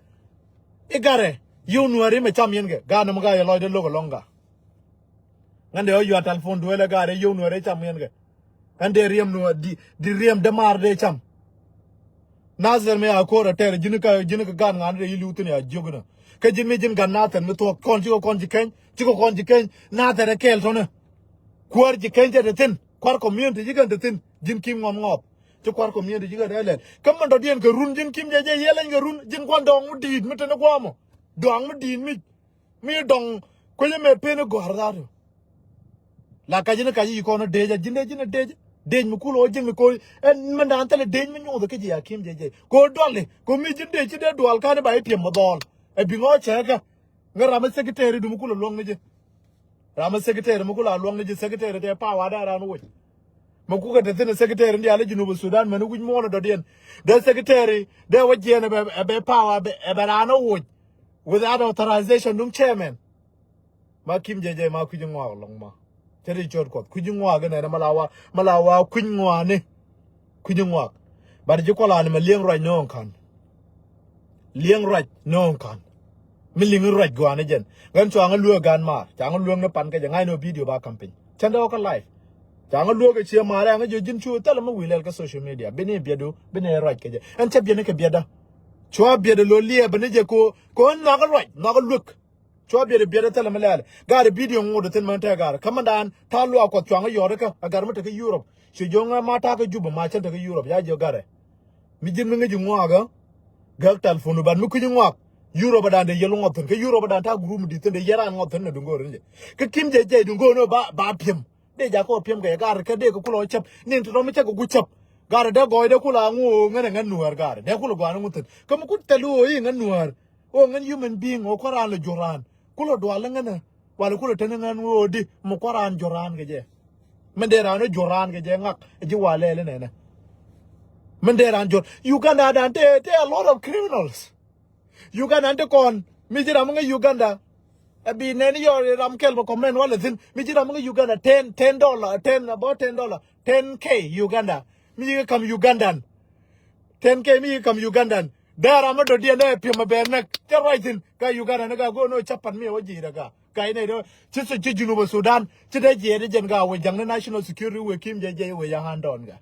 I̱ garɛ yiw nuääri mɛ cam yɛn kɛ. Gaat ni mi gaat yɛ lɔcdɛ lo̱k ɛlɔ̱ŋ gaat. Ŋän dee ɔ yuat telephone duëlɛ gaat ɛ yiw nuääri cam yɛn kɛ. Ŋän dee riɛm nuäär di, di riɛm dämaar dee cam. Nathɛr mi a ko̱r ɛ tɛr ji̱n kä, ji̱n kä gaat ŋa̱n dee yi li̱w thi̱n ya jiök inä. Kä ji̱n mi ji̱n gat Nathɛr mi thuɔ̱k kɔn cikɛ kɔn ci keny, cikɛ kɔn ci keny. Nathɛr ɛ kɛɛl tɔ̱nɛ. Kuäär ci keny cɛ te thi̱n, kua̱r community ci kɛn te thi̱n, ji̱n Kim Ŋɔm Ŋɔɔth. Ci kua̱r community ci kɛn te lɛl. Kä min dɔ̱diɛn kɛ run ji̱n Kim jɛ jɛ yɛl ɛny kɛ run, ji̱n kuan dɔɔŋ mi di̱i̱t mi te ni gua̱a̱mɔ. Dɔɔŋ mi di̱i̱t mi, mi dɔŋ kuecä mɛ pen i̱ gɔ̱a̱r dhaatu. La kac ni kac i̱ kɔn i̱ dec a ji̱n dee ji̱n i̱ dec. Dec mi kul ɣä ji̱n mi ko̱ ɛn min daan thilɛ dec mi nyoth kä ji̱ a Kim jɛ jɛ. Ko̱ duali, ko̱ mi ji̱n dec ci dee dual ka̱n i̱ ba i̱ tiɛm mi dhɔɔl. Ɛ bi ŋɔ̱ cɛɛkä. Ŋä ram mi secretary du mi kul ɛ luɔ̱ŋ ni ji̱. Ram mi secretary mi kul a luɔ̱ŋ ni ji̱ secretary tɛ power dee ran woc. Mi kukɛ te thi̱n secretary ni diaal i̱ Junub Sudan mɛn wi̱c muɔ̱ɔ̱n dɔ̱diɛn. Dee secretary dee wä jiɛn ɛ bɛ, ɛ bɛ power ɛ bɛ, ɛ bɛ ran woc. Without authorization duŋ chairman. Ma Kim jɛ jɛ ma kui̱c ŋɔak lɔŋ ma. Cɛ ri cot Kuɔth kui̱c ŋɔak inɛ ma la wa, ma la wa kui̱c ŋɔak ni. Kui̱c ŋɔak. But ji̱ kualani mɛ liɛŋ ruac ni ɣɔn ka̱n. Liɛŋ ruac ni ɣɔn ka̱n. Mi liŋ ruac gua̱a̱ni jɛn. Ɣän cua ŋä lueek gan maar. Ca ŋä lueek ni pan kɛ jɛ ŋa̱c ni ɔ video ba ka̱m piny. Cɛn dee ɣä kä live. Ca ŋä lueek kɛ cie maar ɛ ŋä jɛ ji̱n cu thilɛ mi wi̱i̱ lɛl kä social media. Bi ni biɛtdu, bi ni ruac kɛ jɛ. Ɛn cä biɛtni kɛ biɛtdä. Cua biɛtdä lo liɛɛp bi ni jɛ ko, ko ɣän nhɔakä ruac, nhɔakä luek. Cua biɛt biɛt thilɛ mi lɛl. Gat video ŋot thin mɛn tɛ gat. Kä mɛn dan ta̱a̱ luaak Kuɔth cuaŋ yɔt kä a gat mi te kä Europe. Ci jiök ŋä ma ta̱a̱ kä Juba ma cän te kä Europe ya jiök gat. Mi ji̱n mi ŋäc ji̱ ŋuak kä. Gäk telephone ban mi kui̱ ji̱ ŋuak. Europe dan de yɛl ŋɔth thin kä Europe dan ta̱a̱ group mi di̱t thin de yɛl ran ŋɔth thin na duŋ go̱o̱r ni jɛ. Kä Kim jɛ jɛ duŋ go̱o̱r ni ba, ba piɛm. Dee jakä piɛm kɛ gat kä dee kɛ kulɛ wä cäp. Nin ti rɔm mi cä kɛ ku cäp. Gat dee gɔɔy dee kulɛ a ŋu ŋän ɛ ŋän nuäär gat. Dee kulɛ gɔaa ni ŋu thin. Kä mi kut thɛl ɣöö i̱ ŋän nuäär. Ɣöö ŋän human being ɣöö kua̱ran lɛ juɔ̱r raan. Kulɛ dual iŋän ɛ. Walɛ kulɛ teni ŋän ɣöö di mi kua̱ran juɔ̱r raan kɛ jɛ. Min dee raan ɛ juɔ̱r raan kɛ jɛ ŋak ɛ ji̱ walɛ ɛl inɛnɛ. Min dee raan juɔ̱r. Uganda dan te, te a lot of criminals. Uganda ti kɔn mi ji̱ ram ŋä Uganda. Ɛ bi nɛn yɔr ram kɛl bä comment walɛ thin mi ji̱ ram ŋä Uganda ten, ten dollar, ten, about ten dollar, ten K Uganda. Mi ji̱ kam Ugandan. Ten K mi kam Ugandan. Dee ram mi dɔ̱diɛn dee piɛm a bɛɛr näk. Cä ruac thi̱n. Ka Uganda ni ka go̱o̱r ni wä capan mi wä ji̱i̱r a ka. Ka inɛ dee ci, ci Junub Sudan. Ci dee jiɛɛt jɛn ka wä jaŋ ni national security wä Kim jɛ jɛ wä yaŋ an dɔɔn ka.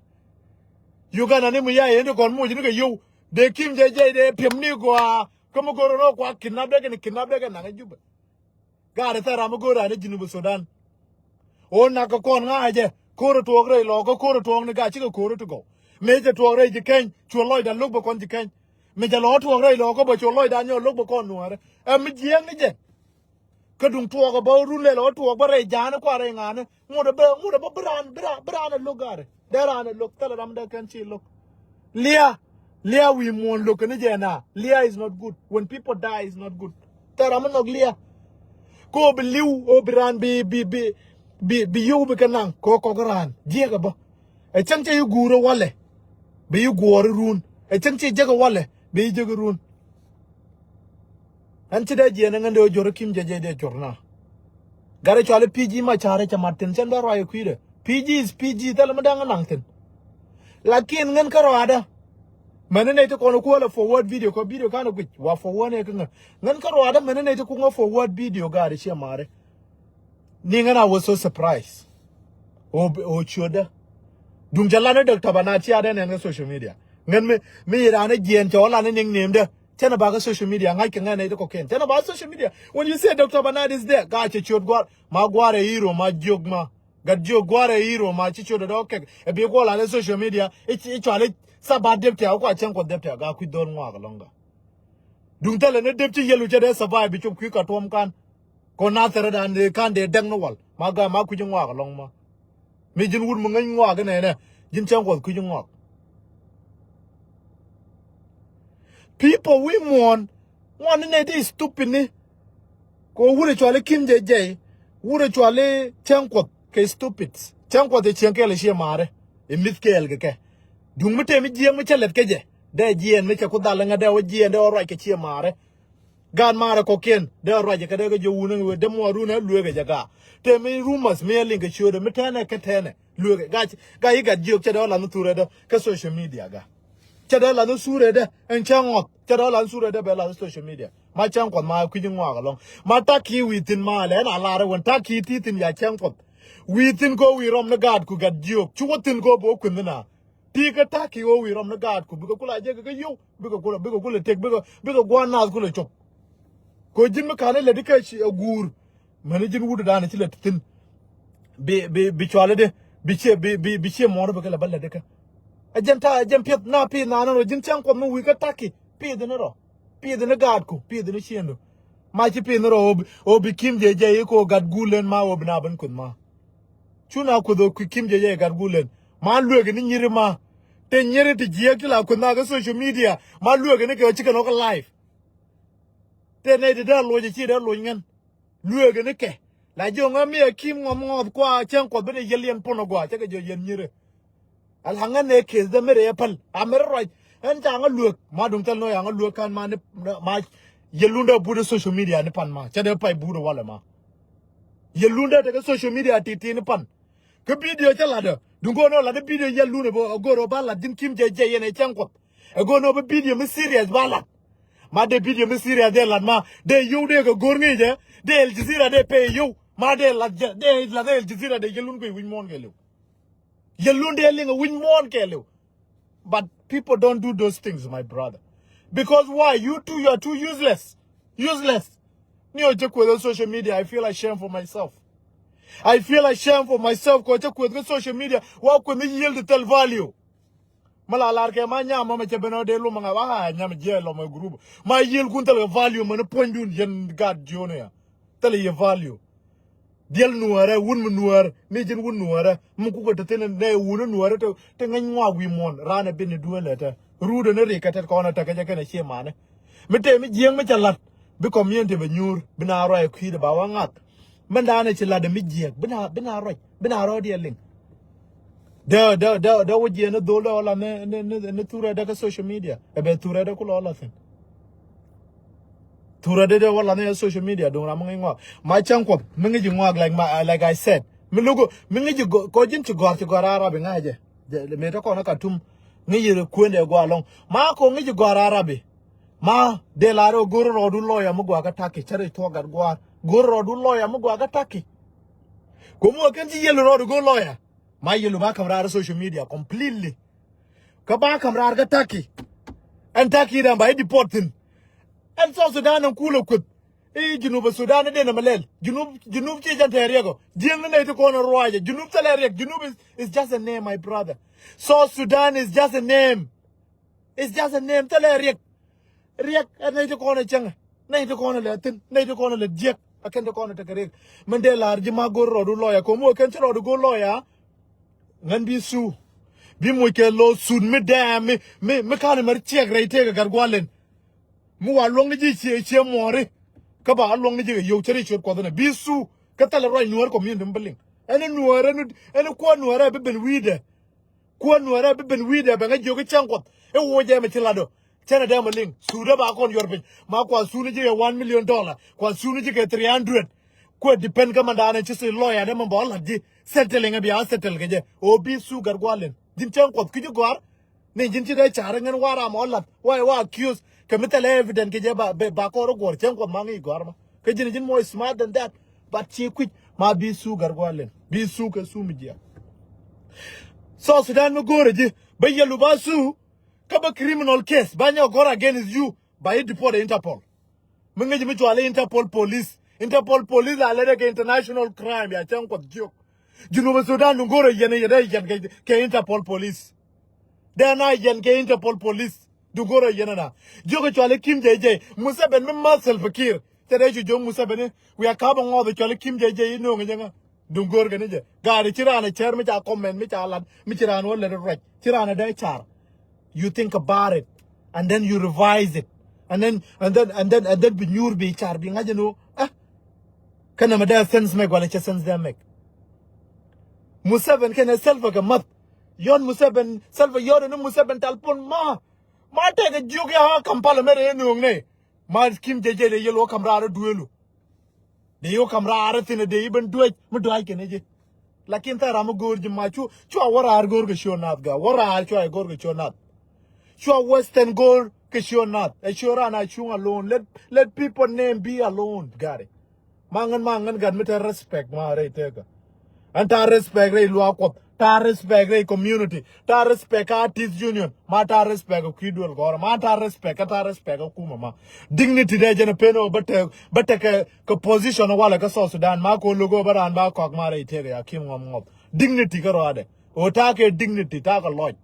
Uganda ni mi ya yɛn ti kɔn muc ni kɛ yio̱w. Dee Kim jɛ jɛ dee piɛm ni gɔaa. Kä mi go̱o̱r ni wä kua kidnap dee kɛn kidnap dee kɛn naŋ Juba. Gaari thɛr ram mi go̱o̱r raan i̱ Junub Sudan. Ɣöö nak kɛ kɔn ŋa̱cɛ ko̱r ɛ tuɔɔk rɛy lɔɔkä ko̱r ɛ tuɔɔk ni ga̱a̱c cikɛ ko̱r ɛ ti gɔw. Mëë cɛ tuɔɔk rɛy ji̱ keny cuɔ lɔcda lo̱k bɛ kɔn ji̱ keny. Mi cɛ lɔ tuɔɔk rɛy lɔɔkä bɛ cuɔ lɔcda nyɔk lo̱k bɛ kɔn nuäärä. Ɛ mi jiääk ni jɛ. Kä duŋ tuɔɔk ɛ bä run lɛl ɛ wä tuɔɔk bä rɛy ja̱a̱ni kua rɛy ŋa̱a̱ni. Ŋut ɛ bä, ŋut ɛ bä bi raan, bi raan, bi raan ɛ lo̱k ga̱a̱ri. Dee raan ɛ lo̱k, thilɛ ram dee kɛn ci lo̱k. Lia, lia wi̱i̱ muɔ̱ɔ̱n lo̱k kɛn jɛ na. Lia is not good. When people die is not good. Thilɛ ram ɛ nhɔk lia. Ko bi li̱w, o bi raan bi, bi, bi, bi, bi yio̱w bi kɛ naŋ, ko kɔk raan. Jiɛk ɛ bä. Ɛ cäŋ cɛ yi guur ɛ walɛ. Bi yi guɔ̱ɔ̱r run. Ɛ cäŋ cɛ jek ɛ walɛ. Bi yi jek run. Ɛn ci dee jiɛn ɛ ŋän dee wä jor ɛ Kim Jɛ Jɛ dee jor na. Gat ɛ cual i̱ P G ma ca̱r ɛ cɛ mat thi̱n cɛn bä ruac ɛ kui̱dɛ. P G is P G, thilɛ mi da̱ŋ ɛ naŋ thi̱n. Lakin ŋän kä ruaadä. Mɛn ni nɛy ti kɔn kuäl ɛ forward video kɛ video kan ɛ guic wa forward ɛ kä ŋä. Ŋän kä ruaadä mɛn ni nɛy ti kuŋä forward video gaat ɛ ciɛ ma̱a̱ri. Ni ŋän a was so surprise. O o ciötdä. Duŋ cɛ lan ni Doctor Bernard ci a dee nɛn kä social media. Ŋän mi mi yi raan ni jiɛn cɛ wä lan ni niŋ neemdä. Cɛn a ba kä social media ŋa̱c kɛ ŋän nɛy ti kɔkiɛn. Cɛn a ba social media. When you say Doctor Bernard is there, gaa cɛ ciöt gua̱r. Ma gua̱r ɛ hero ma jiök ma. Gat jiök gua̱r ɛ hero ma ci ciöt ɛ dɔɔk kɛk. Ɛ bi guɔ lan ni social media. I̱ i̱ cual i̱ sabat dep tiak kua cɛn kuɔth dep tiak gaa kui̱ dho̱r ŋuak ɛlɔ̱ŋ gaa. Duŋ thilɛ ni dep ci yɛl wi̱cä dee survive bi cop kui̱ ka tuɔm kan. Kɔ na thɛrɛ dan dee kan dee dɛŋ ni wal ma gam ma kui̱ci ŋɔak ɛlɔ̱ŋ ma. Mi ji̱n wut mi ŋäc ŋɔak inɛnɛ ji̱n cäŋ kuɔth kui̱ci ŋɔak. People wi̱i̱ muɔ̱ɔ̱n ŋuan ni nɛy ti stupid ni. Kɛ wut ɛ cuali Kim Jɛ Jɛ wut ɛ cuali cäŋ kuɔth kɛ stupid. Cäŋ kuɔth ɛ cieŋ kɛɛl ɛ ciɛ ma̱a̱rɛ ɛ mi̱th kɛɛl kɛ kɛ. Duŋ mi tëë mi jiɛɛŋ mi cä lɛt kä jɛ dee jiɛɛn mi cɛ ku dhal ŋä dee wä jiɛɛn dee wä ruac kɛ ciɛ ma̱a̱rɛ. Gaat maarɛ kɔkiɛn dee ruacɛ kɛ dee kɛ jiök wun ɛ wee dee muɔɔrun ɛ lueekɛ jɛ gaa. Tëë mi rumors mi ɛ liŋ kɛ ciötdɛ mi tɛnɛ kɛ tɛnɛ lueekɛ gaa. Gaa yi gat jiök cɛ dee wä lath ni thurɛ dee kä social media gaa. Cɛ dee lath ni thurɛ dee ɛn cɛ ŋɔth cɛ dee wä lath ni thurɛ dee bɛ lath ni social media. Ma cɛŋ kuɔth ma kui̱ci ŋɔak ɛlɔ̱ŋ ma tak ki wi̱i̱ thi̱n ma lɛ ɛn a lar ɛ wän tak ki ti thi̱n ya cɛŋ kuɔth. Wi̱i̱ thi̱n ko wi̱i̱ rɔm ni gaat ku gat jiök cukɛ thi̱n ko bo̱o̱ kui̱n ni na. Ti kä taki ɣöö wi̱i̱ rɔm ni gaat ku bikɛ kula jek kɛ yow bikɛ kula bikɛ kula tek bikɛ bikɛ gua̱n naath kula cop. Ko ji̱n mi ka̱n ilɛ di kɛ ci a guur. Mɛn ji̱n wut dan ci lɛ ti thin. Bi bi bi cuali di bi cie bi bi bi cie mɔɔr bikɛ lɛ bä lɛ di kɛ. A jɛn ta a jɛn piɛth na pi̱i̱th na nɔnɔ ji̱n cɛŋ kuɔth mi wi̱i̱ kä taki pi̱i̱th ni rɔ. Pi̱i̱th ni gaat ku pi̱i̱th ni ciëndu. Ma ci pi̱i̱th ni rɔ ɣöö bi ɣöö bi Kim Jɛ Jɛ i̱ ko gat guul len ma ɣöö bi na ben kueth ma. Cu na kueth ɔ kui̱ Kim Jɛ Jɛ gat gulen ma luek ni nyiri ma. Te nyiri ti jiɛk ti la kueth na kä social media ma luek ni kɛ ɔ ci kɛ nɔ kä live. Te nɛy ti dee loc ci dee loc ŋän luek ni kɛ la jiɔ ŋä mi a Kim ŋɔm ŋɔth kua cɛŋ kuɔth bi ni yɛl yɛn pon a gua cɛ kɛ jiɔ yɛn nyiri. Ala ŋä nɛ kes dee mi rɛ yɛ päl a mi rɛ ruac. Ɛn ca ŋä luek ma duŋ thɛl nɔ ya ŋä luek kan ma ni ma yɛ lundä but social media ni pan ma cɛ dee pay but walɛ ma. Yɛ lundä tekɛ social media ti ti ni pan. Kä video cä latdä duŋ go̱o̱r nɔ latdä video yɛ lundä bä go̱o̱r ba lat ji̱n Kim Jɛ Jɛ yɛn ɛ cɛŋ kuɔth. Ɛ go̱o̱r nɔ bä video mi serious ba lat. Ma dee video mi serious dee lat ma dee yow dee kɛ go̱o̱r ŋi̱i̱cɛ dee Al Jazeera dee pay yow ma dee lat jɛ dee lat Al Jazeera dee yɛ lun kui̱ wi̱c muɔ̱ɔ̱n kɛ liw. Yɛ lun dee liŋ a wi̱c muɔ̱ɔ̱n kɛɛliw. But people don't do those things, my brother. Because why? You too, you are too useless. Useless. Ni ɔ cä kueth kä social media, I feel ashamed for myself. I feel ashamed for myself kɔ cä kueth kä social media. Wa kueth ni yield the tel value. Ma la lar kɛ ma nyam ma cɛ ben ɔ dee lum ŋa wa nyam jiɛ lɔ ma group. Ma yield kun tel value ma ni puɔ̱nydun yɛn gat jioni ya. Thilɛ yɛ value. Diɛl nuäärä wun mi nuäär mi ji̱n wun nuäärä mi kukɛ te thin nɛ wun nuäärä te ŋäc ŋuak wi̱i̱ muɔ̱ɔ̱n raan ɛ bin ni duëël ɛ te. Ruudɛ ni rik kɛ tet kɔn ɛ te kɛ jɛ kɛn ɛ cie manɛ. Mi tëë mi jiääŋ mi cɛ la̱t bi community bɛ nyuur bi na ruac ɛ kui̱dɛ ba wä ŋath. Mɛn daanɛ ci la̱t ɛ mi jiääk bi na bi na ruac bi na rɔɔdiɛ liŋ. Dee dee dee dee wä jiɛn ni dhol dee wä la ni ni ni ni thurɛ dee kä social media ɛ bɛ thurɛ dee ku lɔ la thin. Thurɛ dee dee wä la ni social media duŋ ram mi ŋi̱c ŋuak ma cäŋ kuɔth mi ŋi̱c ŋuak like ma like I said mi luku mi ŋi̱c kɔ ji̱n ci gɔ̱a̱r ci gɔ̱a̱r Arabi ŋa̱cɛ. Mëë te kɔn kä tum ŋi̱c kuendɛ gɔaa lɔŋ ma kɔ ŋi̱c gɔ̱a̱r Arabi. Ma dee lar ɛ go̱r rɔɔdu lɔya mi gɔaa kä taki cä rɛy thuɔk gat gua̱a̱r go̱r rɔɔdu lɔya mi gɔaa kä taki. Kuɔm wä kɛn ci yɛl rɔɔdu go̱r lɔya. Ma yɛlu ba ka̱m raar social media completely. Kä ba ka̱m raar kä Turkey. Ɛn Turkey dan ba i̱ deport thi̱n. Ɛn South Sudan ɛn kulɛ kueth. I̱ Junub Sudan i̱ den ɛmɛ lɛl Junub Junub ci jɛn tɛɛr riɛk ɔ jiäŋ ni nɛy ti kɔn ɛ ruacɛ Junub thilɛ riɛk Junub is, is just a name, my brother. South Sudan is just a name. It's just a name thilɛ riɛk. Riɛk ɛ nɛy ti kɔn ɛ cäŋɛ nɛy ti kɔn ɛ lɛ thi̱n nɛy ti kɔn ɛ lɛ jiäk. Ɛ kɛn ti kɔn ɛ tekɛ riɛk. Min dee la̱r ji̱ ma go̱r rɔɔdu lɔya ko̱m wä kɛn ci rɔɔdu go̱r lɔya. Ŋän bi su bi moc kɛ lo̱ sut mi dɛɛm mi mi mi ka̱n mɛr ciɛk rɛy tëëk ɛ gat gua̱l lɛn. Mi wa luɔ̱ŋ ni ji̱ cie cie muɔ̱ɔ̱ri. Kä ba luɔ̱ŋ ni ji̱ kɛ yio̱w cä ri ciöt kuɔth ɛnɛ bi su kä thilɛ ruac nuäär community mi bi liŋ. Ɛn nuäär ɛn kuäär nuäär ɛ bi ben wi̱i̱dɛ. Kuäär nuäärä bi ben wi̱i̱dɛ bɛ ŋäc jiök i̱ cäŋ kuɔth i̱ woc ɛmɛ ci lat ɔ. Cɛn ɛ dee mɛ liŋ. Suudä ba kɔn yuɔr piny. Ma kua suuni ji̱ kɛ one million dollar. Kua suuni ji̱ kɛ three hundred. Kuɛ depend kä mɛn daanɛ ci si lawyer dee mɛ bɔ lat ji̱. Settling ɛ bia settle kɛ jɛ. O bi su gɛr gualin. Ji̱n cɛn kuɔth ki ji̱ gɔ̱a̱r. Ni ji̱n ci dee car ŋän wa ram ɔ lat. Wa, wa accuse. Kɛ mi thɛlɛ evident kɛ jɛ ba, ba, ba kɔr guɔ̱r cɛn kuɔth ma ŋi̱i̱c gɔ̱a̱r ma. Kɛ ji̱n ji̱n more smart than that. But ci kui̱c ma bi su gɛr gualin. Bi su kɛ su mi jiɛ. South Sudan mi go̱o̱rɛ ji̱. Bä yɛlu ba su. Kä bä criminal case ba nyɛ gɔr against you ba yi deport Interpol. Mi ŋäc mi cual Interpol police. Interpol police a lɛ dee kɛ international crime ya cäŋ kuɔth jiök. Junub Sudan duŋ go̱rɛ yɛn yɛ dee yɛn kɛ, kɛ Interpol police. Dee na yɛn kɛ Interpol police. Duŋ go̱rɛ yɛn na jiök cual Kim J J. Museveni mi ma Salva Kiir. Cɛ dee cu jiök Museveni wiaa ka̱pɛ ŋɔɔth cual Kim J J inööŋ jɛ ŋa. Duŋ go̱o̱r kɛ ni jɛ. Gaari ci raan ɛ cär mi ca comment mi ca lat mi ci raan wä lät ruac ci raan ɛ dee car. You think about it and then you revise it and then and then and then and then bi nyuur bi car bi ŋa̱c ɛn ɣöö eh. Kä nɛmɛ dee sense make wala cɛ sense dee make. Museveni kɛnɛ Salva kɛ math. Yɔn Museveni Salva yɔn ni Museveni tal pon ma ma tɛkɛ jiök ya Kampala mɛ rɛy nööŋ nɛ. Ma Kim J J dee yɛl wä kam raar duelu. Dee yio̱ kam raar thin dee i̱ ben duec mi duac kɛn i̱ ji̱. Lakin thɛn ram mi go̱o̱r ji̱ ma cu cua wä raar go̱o̱r kɛ ciö nath ga wä raar cua i̱ go̱o̱r kɛ ciö nath. Cua western go̱o̱r kɛ ciö nath ɛ ciö ran a cuŋ alone. Let, let people name be alone gari. Ma ŋän ma ŋän gat mi te respect ma rɛy tekä. Ɛn ta̱a̱ respect rɛy luaak kuɔth. Ta̱a̱ respect rɛy community. Ta̱a̱ respect kä artist union. Ma ta̱a̱ respect kä kui̱ duel gɔ̱rä. Ma ta̱a̱ respect kä ta̱a̱ respect kä kumä ma. Dignity dee jɛn pen ɔ bä tek bä tek kɛ kɛ position walɛ kä South Sudan. Ma ko logo bä raan ba kɔak ma rɛy tek ya Kim Ŋɔm Ŋɔm. Dignity kä rɔadɛ. Ɣöö ta̱a̱ kɛ dignity ta̱a̱ kɛ lɔc.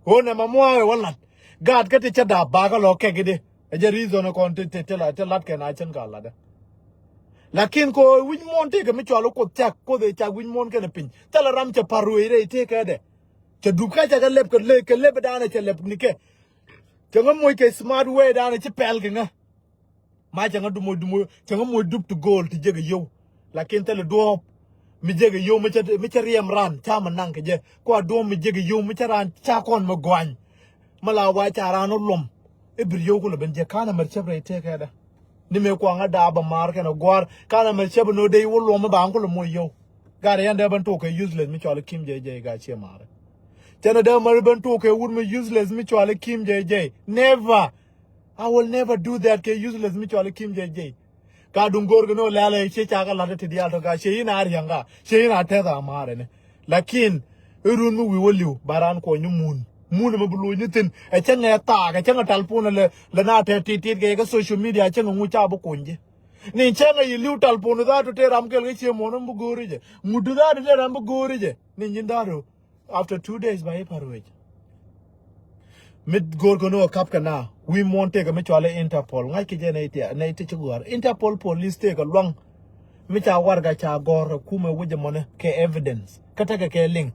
Ɣöö nɛ ma mua̱a̱ ɛ wä lat. Gaat kä ti cä daap bakä lɔ kɛk i̱di. Ɛ jɛ reason ɛ kɔn ti ti ti la ti lat kɛn a cän ka latdä. Lakin ko wi̱c muɔ̱ɔ̱n tëëkɛ mi cɔal i̱ kuoth cak kuoth ëë cak wi̱c muɔ̱ɔ̱n kɛnɛ piny thilɛ ram cɛ pa̱r ruëëc rɛy tëëkɛ dɛ. Cɛ dup kä cɛ kɛ lɛp kɛ lɛp kɛ lɛp danɛ cɛ lɛp nikɛ. Cɛ ŋä moc kɛ smart way danɛ ci pɛl kɛ ŋä. Ma cɛ ŋä dup moc dup moc cɛ ŋä moc dup ti go̱o̱l ti jek ɛ yio̱w. Lakin thilɛ duɔ̱ɔ̱p mi jek ɛ yio̱w mi cɛ mi cɛ riɛm ran ca mɛ naŋ kɛ jɛ kua duɔ̱ɔ̱p mi jek ɛ yio̱w mi cɛ ran ca kɔn mɛ gua̱ny. Mɛ la wa ca ran wä luɔm i̱ bir yio̱w kulɛ ben jɛ kanɛ mɛr cäp rɛy tëëkɛ dɛ. Ni mëë kuaŋä daap bä maar kɛnɛ gua̱a̱r kanɛ mɛ cäp ni wä dee wä luɔm mi ba ŋä kulɛ moc yio̱w. Gat yɛn dee bän tok kɛ useless mi cɔal i̱ Kim J J gat ciɛ maarɛ. Cɛn dee mɛ bän tok kɛ wut mi useless mi cɔal i̱ Kim J J. Never. I will never do that kɛ useless mi cɔal i̱ Kim J J. Ka duŋ go̱o̱r kɛ ni wä lɛl ɛ ciɛ ca kɛ la̱t ti diaal tɔ ka ciɛ in a riaŋ ka ciɛ in a tɛth a maarɛ ni. Lakin i̱ run mi wi̱i̱ wä li̱w ba raan kuɔny ni mun mun mi bi loc ni thi̱n. Ɛ cäŋ ɛ thaak ɛ cäŋ ɛ talpon ɛ lɛ lɛ na tɛth tit tit kɛ kɛ social media cäŋ ɛ ŋuc ca bi kuny ji̱. Ni cäŋ ɛ yi li̱w talpon dhaatu tëë ram kɛl kä cie muɔ̱n mi bi go̱o̱ri jɛ ŋut dhaatu tëë ram bi go̱o̱ri jɛ ni nyin dhaatu. After two days ba i̱ pa̱r wec. Mi go̱o̱r kɛ ni wä kap kɛ na wi̱i̱ muɔ̱n tëëkɛ mi cɔal i̱ Interpol ŋa̱c kɛ jɛ nɛy ti nɛy ti ci gɔ̱a̱r Interpol police tëëkɛ luaŋ. Mi ca warɛga ca gɔ̱r ɛ kumɛ wecɛ mɔnɛ kɛ evidence kä tekɛ kɛ liŋ.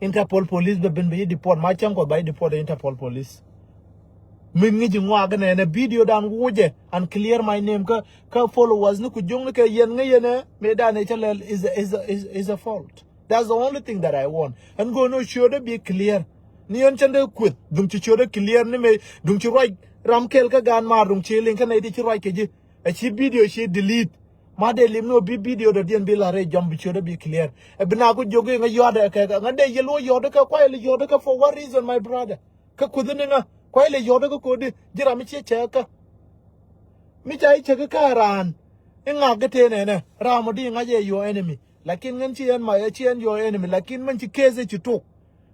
Interpol police bɛ ben bɛ yi deport ma cäŋ kuɔth ba yi deport ɛ Interpol police. Mi ŋi̱ci ŋuak nɛnɛ video dan wucɛ and clear my name kä kä followers ni ku juŋ ni kɛ yɛn ŋä yɛn ɛ mëë dan ɛ cä lɛl is a, is a, is, is a fault. That's the only thing that I want. Ɛn go̱o̱n ɔ ciötdä bi clear. Ni ɛn cändɛ kueth duŋ ci ciötdä clear ni mëë duŋ ci ruac ram kɛl kä gaan maar duŋ ci liŋ kä nɛy ti ci ruac kɛ ji̱. Ɛ ci video ci delete. Ma dee lim ni ɔ bi video dɔ̱diɛn bi la̱r rɛy jɔm bi ciötdä bi clear. Ɛ bi na ku jiök i̱ ŋä yɔ̱a̱dɛ kɛ ŋä dee yɛl wä yɔ̱ɔ̱dä kɛ kuay li yɔ̱ɔ̱dä kɛ for what reason my brother? Kä kueth ni ŋä kuay li yɔ̱ɔ̱dä kä kodi ji̱ ram mi ciɛ cɛ kä. Mi ca i̱ cɛ kä kä raan i̱ ŋak kä tëë nɛnɛ ram ɔ di ŋa̱c ɛ your enemy. Lakin ŋän ci ɛn ma ci ɛn your enemy lakin mɛn ci case ci tok.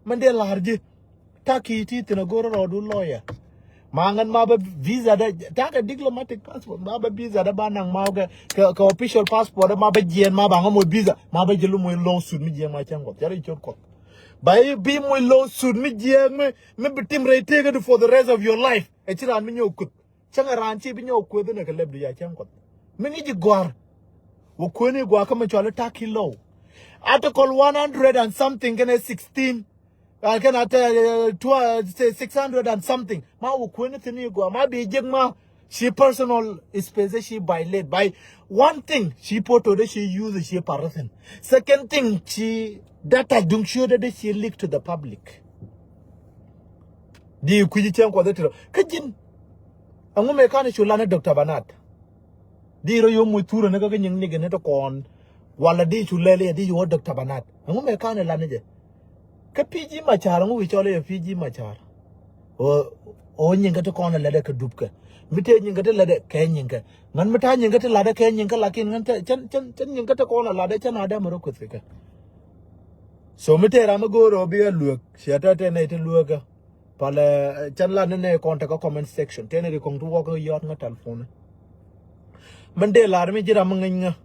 Mɛn dee la̱r ji̱. Ta̱k ki ti thi̱n a go̱r rɔɔdu lawyer. Ma ŋän ma bä visa dɛ ta̱k a diplomatic passport ma bä visa dɛ ba naŋ ma kɛ kɛ official passport ma bä jiɛn ma ba ŋä moc visa ma bä ji̱ lu moc lawsuit mi jiɛn ma cäŋ kuɔth cɛ ri cot kuɔth. Ba i̱ bi moc lawsuit mi jiɛn mi mi bi tim rɛy tëëkädu for the rest of your life. Ɛ ci raan mi nyɔk kuth. Cäŋ ɛ raan ci bi nyɔk kueth inɛ kɛ lɛpdu ya cäŋ kuɔth. Mi ŋi̱ci gɔ̱a̱r. Wä kueni gɔaa kä mi cɔal i̱ ta̱k ki low. Article one hundred and something kɛnɛ sixteen. Kɛn a te six hundred and something ma wä kueni thi̱n i̱ gɔaa ma bi jek ma. Ci personal space ci violate by one thing ci photo de ci use ci parathin. Second thing ci data duŋ ciötdä de ci leak to the public. Di kui̱ci cäŋ kuɔth i̱ ti rɔ kä ji̱n. Ɛŋu mëë kan i̱ cu lan i̱ Doctor Bernard? Di rɔ yom muc thurä ni kä kä nyiŋ nikɛ ni ti kɔn. Wala di cu lɛl i̱ di cu wä Doctor Bernard. Ɛŋu mëë kan i̱ lan i̱ jɛ? Kä P G Machar, ɛŋu wi̱i̱ cɔl i̱ P G Machar? O, o nyiŋ kä ti kɔn i̱ lɛdɛ kɛ dupkɛ. Mi tëë nyiŋ kä ti lɛdɛ kɛ nyiŋ kɛ. Ŋän mi ta̱a̱ nyiŋ kä ti latdɛ kɛ nyiŋ kä, lakin ŋän cɛn, cɛn, cɛn nyiŋ kä ti kɔn i̱ latdɛ cɛn a dämɛ rɔ kueth kɛ kɛ. So mi tëë ram mi go̱o̱r ɔ bi ɛ luek, ciɛ tɛ tɛ nɛy ti luekä. Palɛ, eh, cɛn lat ni nɛy kɔn tekä comment section. Tëë nɛy ti kɔŋ ti wä kä yɔt ŋä telephone. Min dee lar mi ji̱ ram mi ŋäc ŋä.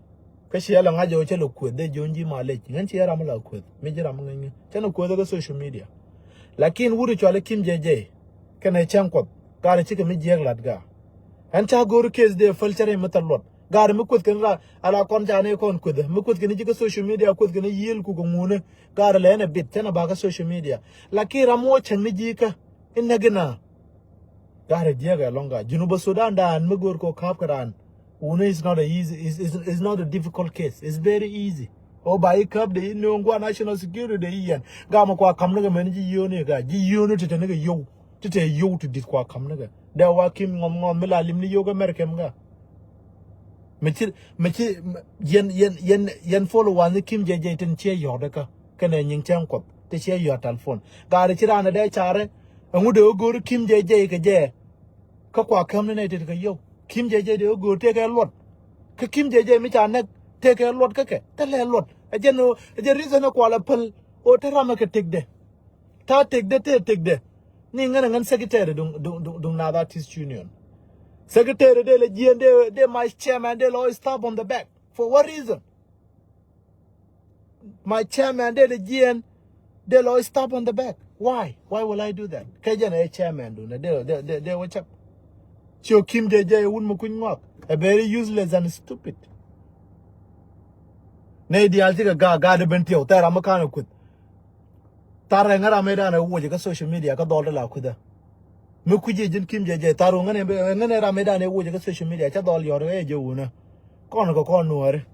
Kä ciɛ lɛ ŋa̱c ɔ cɛ lɛ kueth dee jiɔ̱n ji̱ malec. Ŋän ciɛ ram mi la kueth. Mi ji̱ ram mi ŋäc ŋä. Cɛn ɛ kueth kä social media. Lakin wut i̱ cɔal i̱ Kim J J. Kɛnɛ cäŋ kuɔth. Gat i̱ cikɛ mi jiɛk lat gaa. Ɛn ca go̱o̱r case dee päl cä rɛy mi thil luɔt. Gaari mi kueth kɛn ra, ala kɔn ca ni kɔn kueth. Mi kueth kɛn ji̱ kä social media, kueth kɛn yiël ku kɛ ŋunä. Gaari lɛ ɛn a bit, cɛn a ba kä social media. Lakin ram wä cäŋ ni ji̱ kä in näk in a. Gaari jiɛk ɛ lɔŋ gaa. Junub Sudan dan mi go̱o̱r kɔ ka̱p kɛ ran. Wuni is not a easy, is, is, is not a difficult case. It's very easy. O ba i̱ käp de i̱ nööŋ gua̱n national security de i̱ yɛn. Gam kua ka̱m ni kɛ mɛn ji̱ yio̱o̱ni gaa. Ji̱ yio̱o̱ni te te ni kɛ yio̱w. Ti te yio̱w ti di̱t kua ka̱m ni kɛ. Dee wa Kim ŋɔm ŋɔm mi la lim ni yio̱w kɛ Mɛrkɛm gaa. Mi ci, mi ci, yɛn, yɛn, yɛn, yɛn follow wa ni Kim J J tin ciɛ yɔ̱k de kä. Kɛnɛ nyiŋ cɛŋ kuɔth. Ti ciɛ yɔ̱k telephone. Gaari ci raan dee carɛ. Ɛŋu dee wä go̱o̱ri Kim J J kɛ jɛ. Kä kua käm ni nɛy tet kɛ yio̱w. Kim J J dee wä go̱o̱r tëëkɛ luɔt. Kä Kim J J mi ca näk tëëkɛ luɔt kä kɛ. Thilɛ luɔt. Ɛ jɛn, ɛ jɛn reason ɛ kua la päl. O te ramɛ kɛ tëkdɛ. Ta̱a̱ tëkdɛ tëë tëkdɛ. Ni ŋän ɛ ŋän secretary duŋ, duŋ, duŋ, duŋ Naath Artist Union. Secretary dee lɛ jiɛn dee, dee my chairman dee lɛ ɔ stab on the back. For what reason? My chairman dee lɛ jiɛn dee lɛ ɔ stab on the back. Why? Why will I do that? Kɛ jɛn ɛ chairman dun dee, dee, dee, dee wä cak. Cio Kim J J wun mi kuny ŋɔak. A very useless and stupid. Nɛy diaal cikɛ gaa, gaa dee ben tiɛw thɛɛr ram mi ka̱n ɛ kueth. Thar ɛ ŋä ram ëëdan ɛ woc kä social media kä dhɔl ti la kui̱dhä. Mi kui̱ci ji̱n Kim J J thar ɛ ŋä ɛ ŋä ɛ ram ëëdan ɛ woc kä social media cä dhɔl yɔt ɛ jɛ wunä. Kɔn kɛ kɔn nuääri.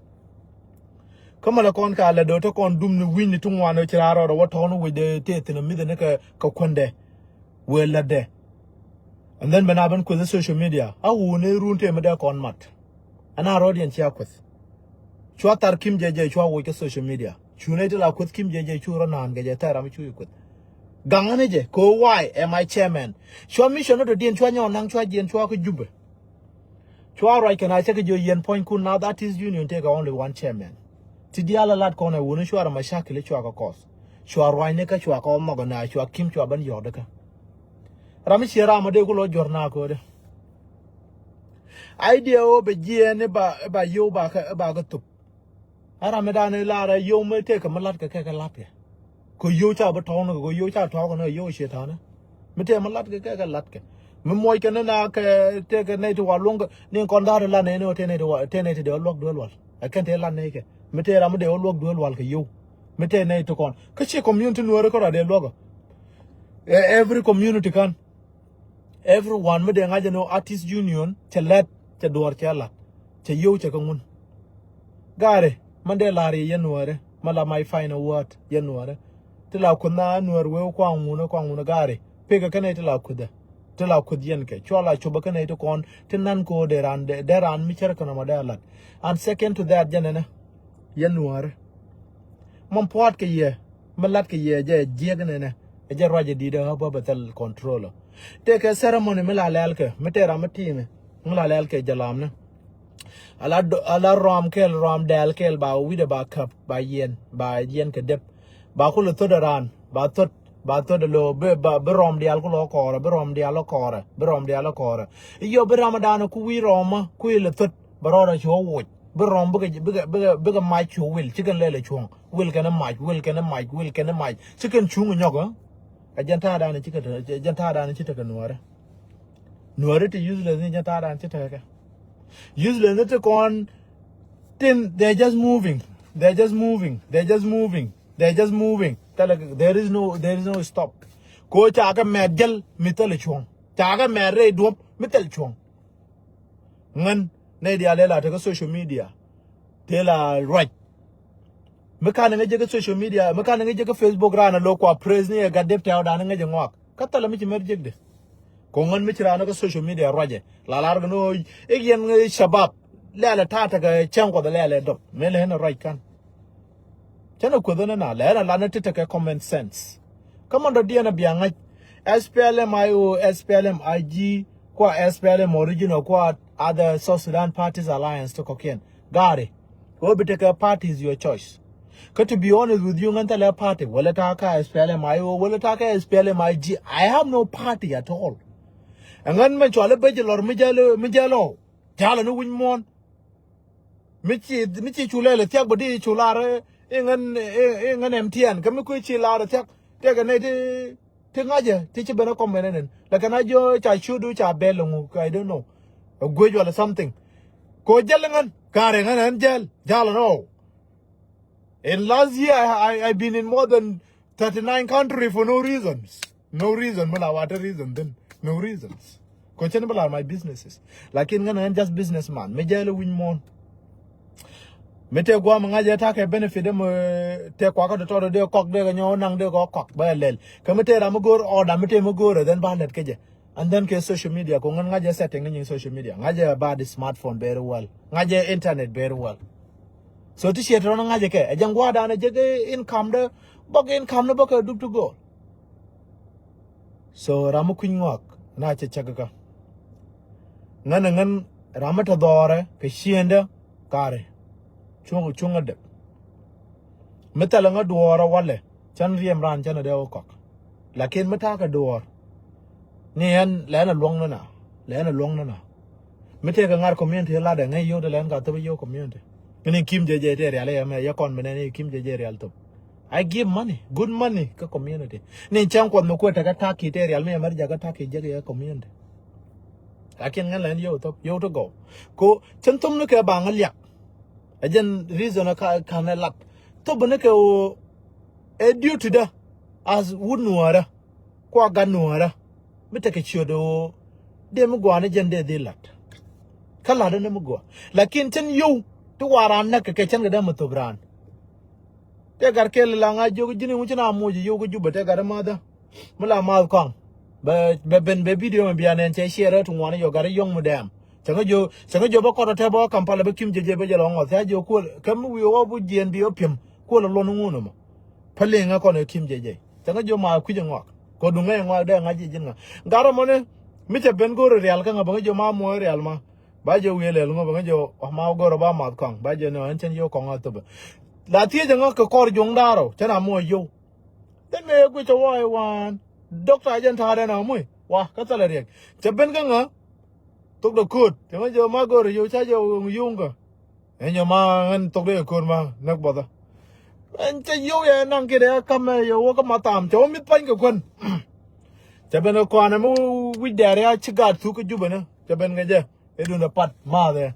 Kä mälɛ kɔn ka lɛ do̱r te kɔn dum ni wi̱ny ni ti ŋuan ɛ ci raar rɔɔdɛ wä tɔ̱ɔ̱n wec dee tëë thi̱n ɛ mi̱th ɛ ni kɛ, kɛ kuändɛ. Wëë lätdɛ. And then bɛ na ben kueth ɛ social media a wunä run tëë mi dee kɔn mat. Ɛn a rɔɔdiɛn cia kueth. Cua thar Kim J J cua woc kä social media. Cu nɛy ti la kueth Kim J J cu rɔ naan kɛ jɛ thɛɛr ram cu i̱ kueth. Gaŋ ɣän ɛ jɛ kɛ ɣöö why am I chairman? Cua mission ni dɔ̱diɛn cua nyɔɔn naŋ cua jiɛn cua kä Jubɛ. Cua ruac kɛn a cä kɛ jiɔ yɛn puɔ̱nykun Naath Artist Union tëëkɛ only one chairman. Ti diaal a lat kɔn ɛ wuni cua rɔ macakil i̱ cua kɛ kɔth. Cua ruacni kä cua kɛ ɣɔm mɔk ɛ na cua Kim cua ben yɔ̱ɔ̱k däkä. Ram i̱ ciɛ ram ɔ dee ku lɔ juɔ̱r na köödɛ. Idea ɣöö bɛ jiɛɛn i̱ ba, i̱ ba yio̱w ba kä, i̱ ba kä thop. A ram mi dan i̱ lar ɛ yio̱w mi tëëkɛ mi latkɛ kɛ kɛ latkɛ. Kɛ yio̱w ca bi tɔ̱ɔ̱k ni kɛ kɛ yio̱w ca tɔ̱ɔ̱k ni kɛ yio̱w ciɛ ta̱a̱ni. Mi tëë mi latkɛ kɛ kɛ latkɛ. Mi muɔc kɛ ni na kɛ tëëkɛ nɛy ti wa luɔ̱ŋ kɛ ni kɔn dha̱a̱r ilan nɛy ni ɣöö tëë nɛy ti wa, tëë nɛy ti dee wä luɔ̱k duel wal. Ɛ kɛn tëë ilan nɛy kɛ. Mi tëë ram mi dee wä luɔ̱k duel wal kɛ yio̱w. Mi tëë nɛy ti kɔn. Kä ciɛ community Nuääri kärɔa dee luɔ̱k ɛ. Ɛ every community kan. Everyone mi dee ŋa̱c ɛn ɣöö Artist Union cɛ lɛt, cɛ duɔ̱ɔ̱r cɛ lat, cɛ yio̱w cɛ kɛ ŋun. Gaari, man dee la̱r yɛ yɛn Nuääri, ma la my final word yɛn Nuääri. Ti la kueth na Nuäär wee kuaŋ ŋun, kuaŋ ŋun gaari. Pekɛ kɛnɛ ti la kueth ɛ. Ti la kueth yɛn kɛ. Cua la copä kɛnɛ ti kɔn, ti nan kɛ ɣöö dee raan, dee, dee raan mi cär kɛn ɔmɔ dee a lat. And second to that, jɛn ɛnɛ. Yɛn Nuääri. Min pua̱a̱t kɛ yɛ, mi lat kɛ yɛ jɛ jiɛk nɛnɛ, ɛ jɛ ruac ɛ di̱t ɛ ɣä bä bɛ thil control ɔ. Tëëkɛ ceremony mi la lɛl kɛ, mi tëë ram mi ti̱i̱mɛ, mi la lɛl kɛ jɛ lamni. Ala do-, ala rɔam kɛl, rɔam dɛl kɛl ba wi̱dɛ ba käp, ba yɛn, ba yɛn kɛ dep. Ba kulɛ thot ɛ raan, ba thot, ba thot ɛ lo̱, bi, ba, bi rɔm diaal kulɛ kɔɔrɛ, bi rɔm diaal kɔɔrɛ, bi rɔm diaal kɔɔrɛ. Iyɔ bi ram dan ku wi̱i̱ rɔmä, ku ilɛ thot, bɛ rɔɔdɛ cu woc. Bi rɔm bikɛ, bikɛ, bikɛ, bikɛ mac cu wil, ci kɛn lɛl ɛ cuɔ̱ŋ. Wil kɛn ɛ mac, wil kɛn ɛ mac, wil kɛn ɛ mac. Ci kɛn cuŋ nyɔk, ɛ? Ɛ jɛn ta̱a̱ dan ci kɛ te, ɛ jɛn ta̱a̱ dan ci tekɛ Nuääri. Nuääri ti useless ni jɛn ta̱a̱ dan ci tekɛ. Useless ni ti kɔn tin, they're just moving. They're just moving. They're just moving. They're just moving. Thilɛ, there is no, there is no stop. Ko ca kɛ mɛt jäl mi thilɛ cuɔ̱ŋ. Ca kɛ mɛt rɛy duɔ̱p mi thil cuɔ̱ŋ. Ŋän nɛy diaal ëë la tekä social media. Tëë la ruac. Mi kan ŋäc jɛ kä social media, mi kan ŋäc jɛ kä Facebook raan a lo̱k kua praise ni ɛ gat dep tɛ̈ɛ̈u dan ŋäc jɛ ŋɔak. Kä thilɛ mi ci mɛr jek di. Kɛ ɣän mi ci raan kä social media ruacɛ la lar kɛ ni ɣöö i̱ yɛn, eh, shabab. Lɛl ɛ ta̱a̱ tekɛ cäŋ kuɔth lɛl ɛ dɔp mëë lɛ ɣän ɛ ruac ka̱n. Cä ni kueth ni na lɛ ɣän ɛ lat ni ti tekɛ common sense. Kä mɔn dɔ̱diɛn ɛ bia ŋa̱c S P L M I O, S P L M I G, kua S P L M original, kua other South Sudan Parties Alliance ti kɔ̱kiɛn. Gaari. Ɣöö bi tekɛ party is your choice. Kä to be honest with you, ŋän thilɛ party wala ta̱a̱ kä S P L M I O wala ta̱a̱ kä S P L M I G. I have no party at all. Ɛŋän mɛ cuali bä jɛ lɔr mi jɛ lɔ, mi jɛ lɔ. Jalɛ ni wi̱ny muɔ̱ɔ̱n. Mi ci, mi ci cu lɛl thiak bä di cu lar i̱ ŋän, i̱ ŋän M T N. Kä mi kui̱ ci lar thiak. Tëëkɛ nɛy ti, ti ŋa̱cä ti ci ben ɛ kɔm ben ɛnɛn. Lakin a jiɔ ca ciötdu ca bɛl ɛŋu, I don't know. Ɛ guec wala something. Ko jäl ŋän, karɛ ŋän ɛn jäl, jäl ɛn ɔ. In last year, I, I, I've been in more than thirty-nine country for no reasons. No reason, mi la wa te reason then. No reasons. Ko cɛn bi la my businesses. Lakin ŋän ɛn just businessman. Mi jäl ɛ wi̱ny muɔ̱ɔ̱n. Mi tëë guam ŋa̱cä ta̱kɛ benefit ɛmɔ tëë kuakä tɔ̱tɔ̱ dee kɔk dee kɛ nyɔk naŋ dee kɛ kɔk bä lɛl. Kä mi tëë ram mi go̱o̱r order mi tëë mi go̱o̱r ɛ then ba lɛt kä jɛ. And then kɛ social media ko ŋän ŋa̱cä setting ni nyin social media. Ŋa̱cä ba di smartphone very well. Ŋa̱cä internet very well. So ti ciɛ tɔn ŋa̱cä kɛ ɛ jɛn gua̱a̱r dan ɛ jɛ kɛ income dee bä kɛ income dee bä kɛ dup ti go̱o̱r. So ram mi kui̱ny ŋɔak na cɛ cäk kä. Ŋän ɛ ŋän ram mi te dhɔɔrɛ kɛ ciëndä karɛ. Cuŋ cuŋ ɛ dɛp. Mi thilɛ ŋä duɔɔrä walɛ cän riɛm raan cän ɛ dee wä kɔk. Lakin mi ta̱a̱ kɛ duɔɔr ni ɛn lɛ ɛn ɛ luɔ̱ŋ ni na lɛ ɛn ɛ luɔ̱ŋ ni na. Mi tëëkɛ ŋa̱r community lat ɛ ŋäc yio̱w dee lɛ ɛn ka thop yio̱w community. Mi ni Kim J J tëë rial iɛ mɛ yɛ kɔn mi nɛn i̱ Kim J J rial thop. I give money, good money kä community. Ni cäŋ kuɔth mi kuɛ tekɛ ta̱ki tëë rial mi ɛmɛr jakä ta̱ki jek yɛ community. Lakin ŋän lɛn yio̱w thop yio̱w ti gɔw. Ko cän thop ni kɛ baŋ liak. Ɛ jɛn reason ɛ ka, kan ɛ lat. Thop ni kɛ ɣöö ɛ duty dä as wut nuäärä. Kua gat nuäärä mi tekɛ ciöt ɣöö dee mi gua̱a̱ni jɛn dee dhil lat. Kä lat ni mi gua̱a̱ lakin cän yio̱w ti waran näk kɛ kɛ cän kɛ dee mi thop raan. Tëë gat kɛl la ŋa̱c jiök ji̱n i̱ ŋuci na moc jiök ji̱ Jubɛ tëë gat i̱ ma̱thä. Mi la math kɔaŋ bɛ bɛ ben bɛ video mi bia nɛn cɛ share ti ŋuani yɔ gat i̱ yɔ̱ŋ mi dɛɛm. Cäŋä jiö cäŋä jiö bä kɔt ɔ tɛp ɔ Kampala bä Kim J J bä jɛ lɔ ŋɔth ca jiö kuɔl kä mi wi̱i̱ ɔ bä jiɛn bi ɔ piɛm kuɔl ɔ luɔn ŋun ɔmɔ. Päliŋä kɔn ɛ Kim J J cäŋä jiö ma kui̱c ɛ ŋɔak kɔ duŋä ɛ ŋɔak dee ŋa̱c ji̱ ji̱n ŋa. Gat ɔmɔni mi cɛ ben go̱o̱r ɛ rial kä ŋa bä ŋä jiö ma muɔ ɛ rial ma. Ba jɛ wi̱i̱ lɛl ŋɔ bɛ ŋä jɛ ɔ ma gɔr ɔ ba math kɔaŋ ba jɛ nɔ ɛn cɛn yio̱w kɔaŋ a thopɛ. La thiecɛ ŋä kɛ kɔr juɔ̱ŋ da̱r ɔ cɛn a muɔ yio̱w. Then mɛ yɛ guic cɛ wä ɛ wan doctor a jɛn ta̱a̱ dɛn a muc wa kä thilɛ riɛk cɛ ben kä ŋä. Thok dɛ ko̱o̱t cɛ ŋä jɛ ɔ ma gɔr ɔ yio̱w ca jɛ ɔ yio̱w ŋä. Ɛn jɛ ma ŋän thok dɛ ko̱o̱t ma näk bɔthä. Ɛn cɛ yio̱w yɛ naŋ kiɛ dɛ ɛ ka̱m ɛ yɛ wä kä ma thaam cɛ wä mi̱th pa̱ny kɛ kuän. Cɛ ben kɛ kɔanɛ mi wi̱c dɛɛr ya ci gaat thuk kä Jubɛ ni cɛ ben kɛ jɛ. I̱ dundɛ pat math ɛ.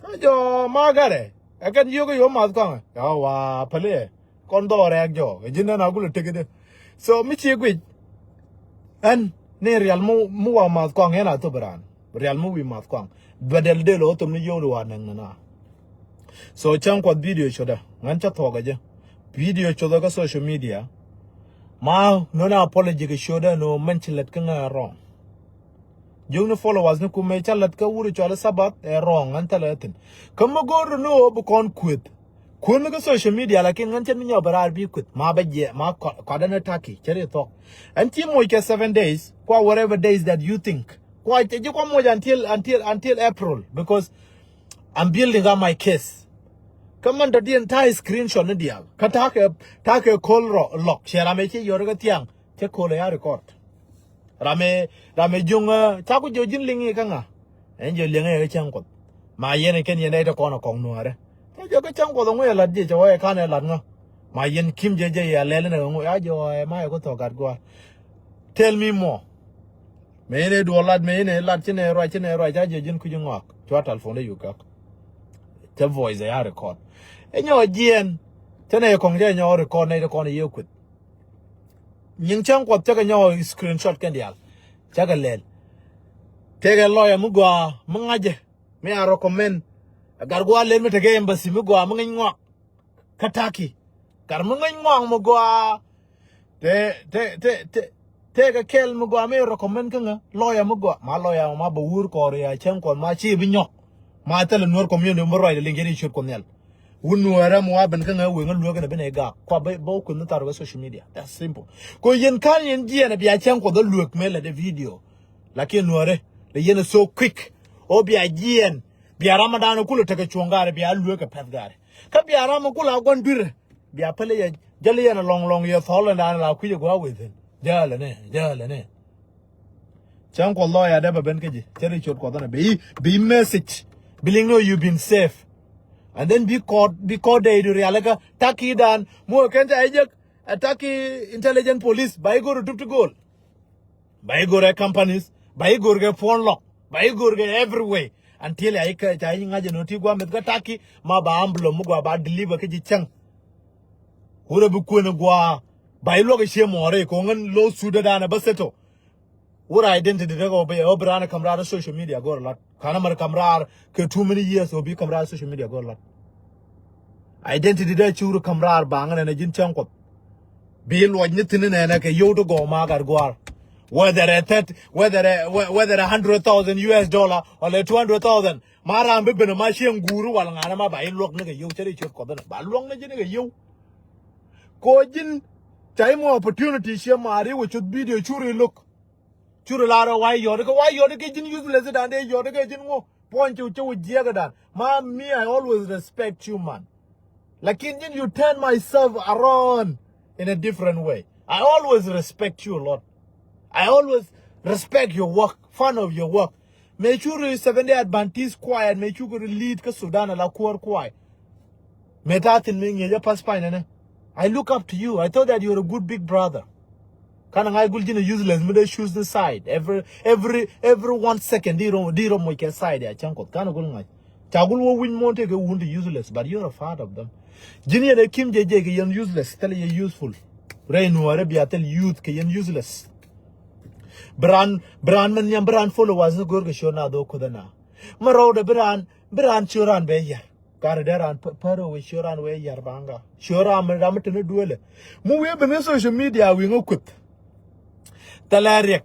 Kä jɔ ma gatɛ ɛ kɛn yio̱k i̱ yio̱k math kɔaŋ ɛ ya wa päli ɛ. Kɔn dhɔɔr rɛɛk jɔ ɛ ji̱n dɛn a gulɛ tek i̱di. So mi ci guic ɛn ni rial mi wa math kɔaŋ ɛn a thop raan. Rial mi wi̱i̱ math kɔaŋ bɛ dɛl del ɔ thop ni yio̱k di wa nɛŋ ni na. So cäŋ kuɔth video codä ŋän cä thuɔk ɛ jɛ. Video codä kä social media. Ma nön a apology kɛ codä ni ɔ mɛn ci lät kä ŋä wrong. Jiökni followers ni kumɛ ca lät kä wuri cɔal Sabbath ɛ wrong ŋän thilɛ thi̱n. Kä mi go̱o̱r ni ɣöö bi kɔn kueth. Kueth ni kä social media lakin ŋän cä ni nyɔk bɛ raar bi kueth ma bɛ jiɛ ma kɔdä ni taki cä ri thuɔk. Ɛn ci moc kɛ seven days kua whatever days that you think. Kua cɛ ji̱ kua moc until until until April because I'm building up my case. Kä man dɔ̱diɛn ta̱a̱ screenshot ni diaal kä ta̱a̱ kɛ ta̱a̱ kɛ ko̱l rɔ lɔk cɛ ram ɛ ci yɔr kä thiaŋ cɛ ko̱l ɛ ya record. Ram ɛ ram ɛ juŋ ca ku jiɔ ji̱n liŋ i̱ kä ŋa. Ɛn jiɔ liŋ ɛ kä cäŋ kuɔth. Ma yɛn ɛ kɛn yɛn ɛ te kɔn ɛ kɔŋ nuäärä. Cɛ jiɔ kä cäŋ kuɔth ɛ ŋu ɛ lat jiɛ cɛ wä ɛ kan ɛ lat ŋa. Ma yɛn Kim J J ɛ lɛl inɛ ɛ ŋu ya jiɔ ɛ ma ɛ ku thɔk gat gua̱a̱r. Tell me more. Mëë inɛ duɔl lat mëë inɛ lat cinɛ ruac cinɛ ruac ca jiɛ ji̱n kui̱c ŋɔak cua telephone dee yuk gak. Cɛ voice ɛ ya record. Ɛ nyɔk jiɛn cɛ nɛ kɔŋ cɛ nyɔk record nɛ te kɔn i̱ yee kueth. Nyiŋ cäŋ kuɔth cä kɛ nyɔk screenshot kɛn diaal. Cä kɛ lɛl. Tëëkɛ lawyer mi gɔaa mi ŋa̱cɛ mi a recommend. Ɛ gat gua̱a̱ lɛl mi tekɛ embassy mi gɔaa mi ŋäc ŋɔak. Kä Turkey. Gat mi ŋäc ŋɔak mi gɔaa. Te te te te Tëëkɛ kɛl mi gɔaa mi recommend kä ŋä lawyer mi gɔaa. Ma lawyer ma bɛ wur kɔɔr ya cäŋ kɔn ma ci bi nyɔk. Ma thilɛ Nuɔr community mi ruacdɛ liŋ jɛ ni ciöt Kuɔth Nhial. Wun Nuɔrɛ mi wa ben kä ŋä wee ŋä luek ni ben ɛ gak. Kua bä bä kueth ni thar kɛ social media. That's simple. Ko yɛn kan yɛn jiɛn bia cäŋ Kuɔth ɛ luek mɛ lɛ dɛ video. Lakin Nuɔrɛ lɛ yɛn ɛ so quick. O bia jiɛn. Bia Ramadan kulɛ tekɛ cuɔ̱ŋ gari bia luek kɛ pɛth gari. Kä bia ram kulɛ a gua̱n duirɛ. Bia pälɛ yɛ jäl yɛn a lɔŋ lɔŋ yɛ thɔl ɛn dan la kui̱c ɛ gua within. Jäl ɛnɛ, jäl ɛnɛ. Cäŋ Kuɔth lawyer dee bɛ ben kä ji̱. Cä ri ciöt Kuɔth ɛnɛ. Bi, bi message. Bi liŋ ni you been safe. And then bi kɔɔt, bi kɔɔt dee idu rialikä. Taki dan. Muɔ kɛn ca ijek. Ɛ taki intelligent police. Ba igo̱r idup ti go̱o̱l. Ba igo̱r ɛ companies. Ba igo̱r kɛ phone lock. Ba igo̱r kɛ everywhere. Until a ikä ca iŋa̱c ɛn oti gua meth kä taki. Ma ba ambulance mi gua ba deliver kä ji̱ cäŋ. Wurɛ bi kuën gua. Ba iluɔk icie mɔɔri. Koŋän lo sudä dan ɛ bä seto. Wur identity dee kɛ wä bi ɛ wä bi raan ɛ käm raar ɛ social media go̱r lat. Kanɛ mɛr käm raar kɛ too many years wä bi käm raar ɛ social media go̱r lat. Identity dee ci wur käm raar baŋ nɛnɛ ji̱n cäŋ Kuɔth. Bi luɔc ni thi̱n nɛnɛ kɛ yio̱w ti gɔw ma gat gua̱a̱r. Whether a thirty, whether a, whether a hundred thousand U S dollar or a two hundred thousand. Ma ram bi ben ma cieŋ guur wal ŋanɛ ma ba iluɔk ni kɛ yio̱w cɛ ri ciöt Kuɔth ni ba luɔk ni ji̱n ni kɛ yio̱w. Ko ji̱n ca imɔ opportunity ciɛ maari wä cuth video curi look. Curi lar wa yɔt kɛ wa yɔt kɛ ji̱n useless dan dee yɔt kɛ ji̱n ŋu. Puɔ̱ny ci ci wä jiɛk dan. Ma mi, I always respect you, man. Lakin ji̱n you turn myself around in a different way. I always respect you a lot. I always respect your work, fan of your work. Mëë curi Seventh Day Adventist Choir, mëë curi lead kä Sudan ala kuäär choir. Mëë ta̱a̱ thi̱n mëë ŋi̱eec a path pany nɛnɛ. I look up to you. I thought that you're a good big brother. Kanɛ ŋa̱c gul ji̱n a useless mi dee choose the side. Every, every, every one second di rom, di rom moc kɛ side ya cäŋ Kuɔth. Kanɛ gul ŋa̱c. Ca gul wä wi̱ny muɔ̱ɔ̱n tëëkɛ wun ti useless, but you're a part of them. Ji̱n yɛn ɛ Kim J J kɛ yɛn useless, thil yɛ useful. Rɛy Nuɔɔrɛ bia thil youth kɛ yɛn useless. Bi raan, bi raan mɛn nhiam, bi raan followers ni go̱o̱r kɛ ciöt na dhok kuoth ɛna. Mɛ rɔwdɛ bi raan, bi raan ciöt raan bɛ yar. Karɛ dee raan pär wee ciöt raan wee yar baŋa. Ciöt raan mi ram mi teni duëlɛ. Mi wee ben ni social media wi̱i̱ ŋä kueth. Thilɛ riɛk.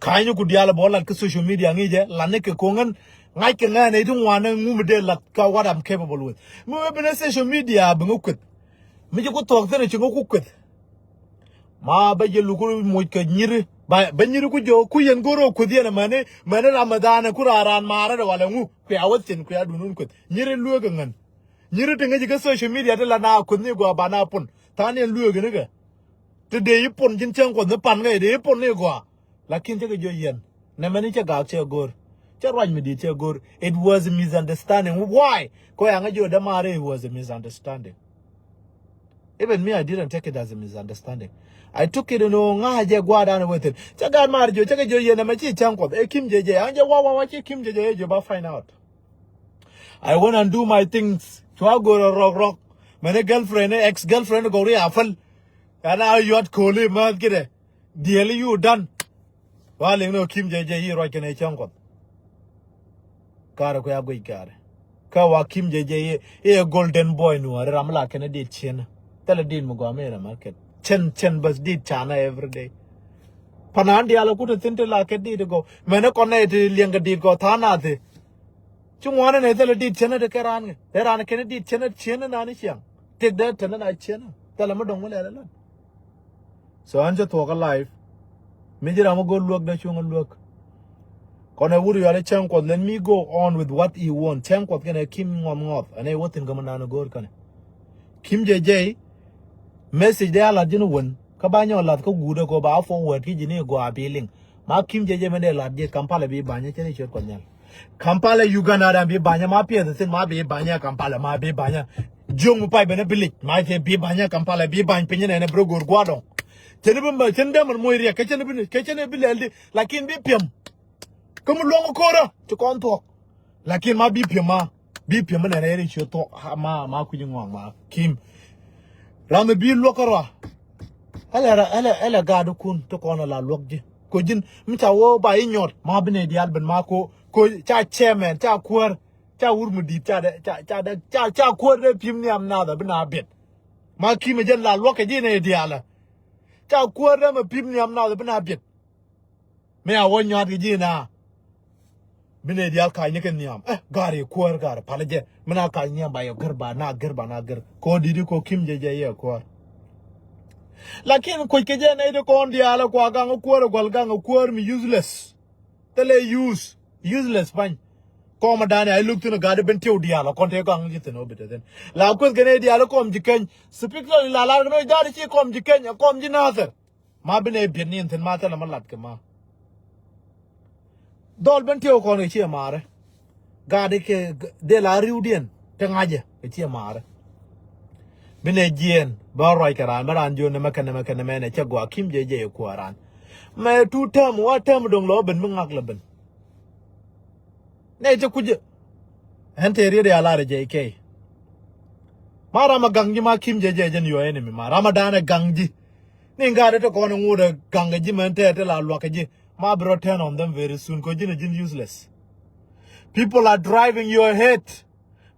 Ka̱ny ku diaal bä lat kä social media ŋi̱i̱cɛ lat ni kɛ ko̱ŋän ŋa̱c kɛ ŋa̱n ɛ ti ŋuan ɛ ŋum dee lat kä what I'm capable with. Mi wee ben ɛ social media bi ŋä kueth. Mi ci ku thuɔ̱k thi̱n ɛ ci ŋä ku kueth. Ma bä jɛ luk ku moc kɛ nyiri. Ba, bä nyiri ku jɛ ku yɛn go̱r ɔ kueth yɛn ɛ mäni, mäni Ramadan ɛ ku raan raan maarä dɛ walɛ ŋu. Kuɛ a wä thi̱n kuɛ a duundun kueth. Nyiri lueek ɛ ŋän. Nyiri ti ŋäci kä social media ti la na kueth ni gɔaa ba na pun. Tha̱a̱n yɛn lueek ni kɛ. Ti dee yi pon ji̱n cäŋ kuɔth ni pan kä yi dee yi pon ni gɔaa. Lakin cä kɛ jiɔ yɛn nɛ mɛn i̱ cä gaak cɛ go̱r. Cä ruac mi di̱i̱t cɛ go̱r. It was a misunderstanding. Why? Kɔ yaŋä jiɔ dämaari, it was a misunderstanding. Even me, I didn't take it as a misunderstanding. I took it in ŋa̱ jɛ gua̱a̱r dan wethin cä gaat maar jiɔ cä kɛ jiɔ yɛn nɛ mɛ ci cäŋ kuɔth ɛ Kim J J. An jɛ wa wa wa ci Kim J J ɛ jiɔ ba find out. I went and do my things. Cua go̱r rɔk rɔk. Mɛn i̱ girlfriend i̱ ex girlfriend gɔk ri a päl. Ɛn a yuat ko̱li mäth kidɛ. Diɛli yu dan. Wa liŋ ni ɔ Kim J J yi ruac kɛn ɛ cäŋ kuɔth. Karɛ kuɛ a guic karɛ. Kä wa Kim J J yi iɛ golden boy Nuɔɔri ram la kɛn dit ciɛn. Thilɛ dit mi gɔam iɛ rɛ market cɛn cɛn bäth dit canä every day. Panan diaal a kut a thin ti la kɛ dit gɔ mɛn ɛ kɔn nɛ ti liɛŋ kɛ dit gɔ tha̱a̱n a thi. Ci ŋuan ɛn ɛ thilɛ dit ciɛn ɛ ti kɛ raan kɛ ɛ raan kɛn dit ciɛn ɛ ciɛn ɛ nan i̱ ciaŋ. Tëk dee tɛn ɛ na ciɛn ɛ thilɛ mi dɔ̱ŋ mi lɛl ɛ lan. So an cä thuɔk kä life. Mi ji̱ ram mi go̱o̱r luäk dee cuŋ luäk. Kɔn ɛ wur yual i̱ cäŋ kuɔth let me go on with what he want cäŋ kuɔth kɛn ɛ Kim ŋɔth ŋɔth ɛn ɛ wä thi̱n kä mi nan ɛ go̱o̱r kɛn ɛ. Kim J J. Message dee a lat ji̱n wän kä ba nyɔ lath kä guudä kɔ ba a forward ki ji̱n i̱ gɔaa bi liŋ. Ma Kim J J mɛn dee lat ji̱ Kampala bi banyä cä ni ciöt kuɔth nyal. Kampala Uganda dan bi banyä ma piɛth thi̱n ma bi banyä Kampala ma bi banyä. Jiöŋ mi pay ben a bi lic ma cɛ bi banyä Kampala bi bany piny nɛn a bi rɔ go̱o̱r gua̱dɔŋ. Cɛn bi mɛ cɛn dee mɛn moc riɛk kɛ cɛn bi kɛ cɛn bi lɛl di lakin bi piɛm. Kä mi luɔ̱ŋ ko̱rä ci kɔn thuɔ̱k. Lakin ma bi piɛm ma bi piɛm mi nɛn a yɛn i̱ ciö thuɔ̱k ma ma kui̱c ŋɔak ma Kim. Ram mi bi luɔ̱k kärɔa. Ɛlɛ ɛlɛ ɛlɛ gaadikun ti kɔn ala luɔ̱k ji̱ ko ji̱n mi ca wä ba i̱ nyɔt ma bi nɛ diaal ben ma ko ko ca chairman ca kuäär ca wur mi di̱i̱t ca dɛ ca ca dɛ ca ca kuäär dɛ pi̱m ni am nath a bi na biɛt. Ma Kim ɛ jɛn la luɔ̱k kɛ ji̱ nɛ diaal ɛ. Ca kuäär dee mɛ pim nhiam nath bi na biɛt. Mi a wä nyuat kɛ ji̱ na. Bi nɛ diaal ka̱ny ni kɛ nhiam. Eh, gari kuäär gari palä jɛ. Mi na ka̱ny nhiam ba yɛ gär ba na gär ba na gär. Kɔ di̱t kɔ Kim jɛ jɛ yɛ kuäär. Lakin kuc kɛ jɛ nɛy ti kɔn diaal kua gaŋ kuäär gual gaŋ kuäär mi useless. Thilɛ use. Useless pany. Kɔm a dani a iluk thin a gadi ben tiw diaal a kɔn te kɔaŋ ji̱ thin a wä bi te thin. La kueth kɛn a diaal a kɔm ji̱ keny. Speak lɔli la lar kɛn a dadi ci kɔm ji̱ keny a kɔm ji̱ nathir. Ma bi nɛ biɛt ni thin ma thilɛ ma lat kɛ ma. Dhɔl ben tiw kɔn kɛ ci a marɛ. Gadi kɛ dee la riwdiɛn te ŋa̱cɛ kɛ ci a marɛ. Bi nɛ jiɛɛn bä ruac kɛ raan bä raan jiön nɛmɛ kɛ nɛmɛ kɛ nɛmɛ nɛ cɛ gɔaa Kim jɛ jɛ kua̱ran. Mɛ tu tääm wa tääm do̱ŋ lɔ ben mi ŋak lɛ ben. Nɛ cɛ kucä. Ɛn te riet ya lar jɛ kɛ. Ma ram a gaŋ ji̱ ma Kim jɛ jɛ jɛn your enemy ma ram a da̱a̱n ɛ gaŋ ji̱. Ni ŋa̱t ɛ te kɔn ɛ ŋut ɛ gaŋ kɛ ji̱ mɛn te te la luak kɛ ji̱. Ma bi rɔ turn on them very soon kɛ ji̱n ɛ ji̱n useless. People are driving your head.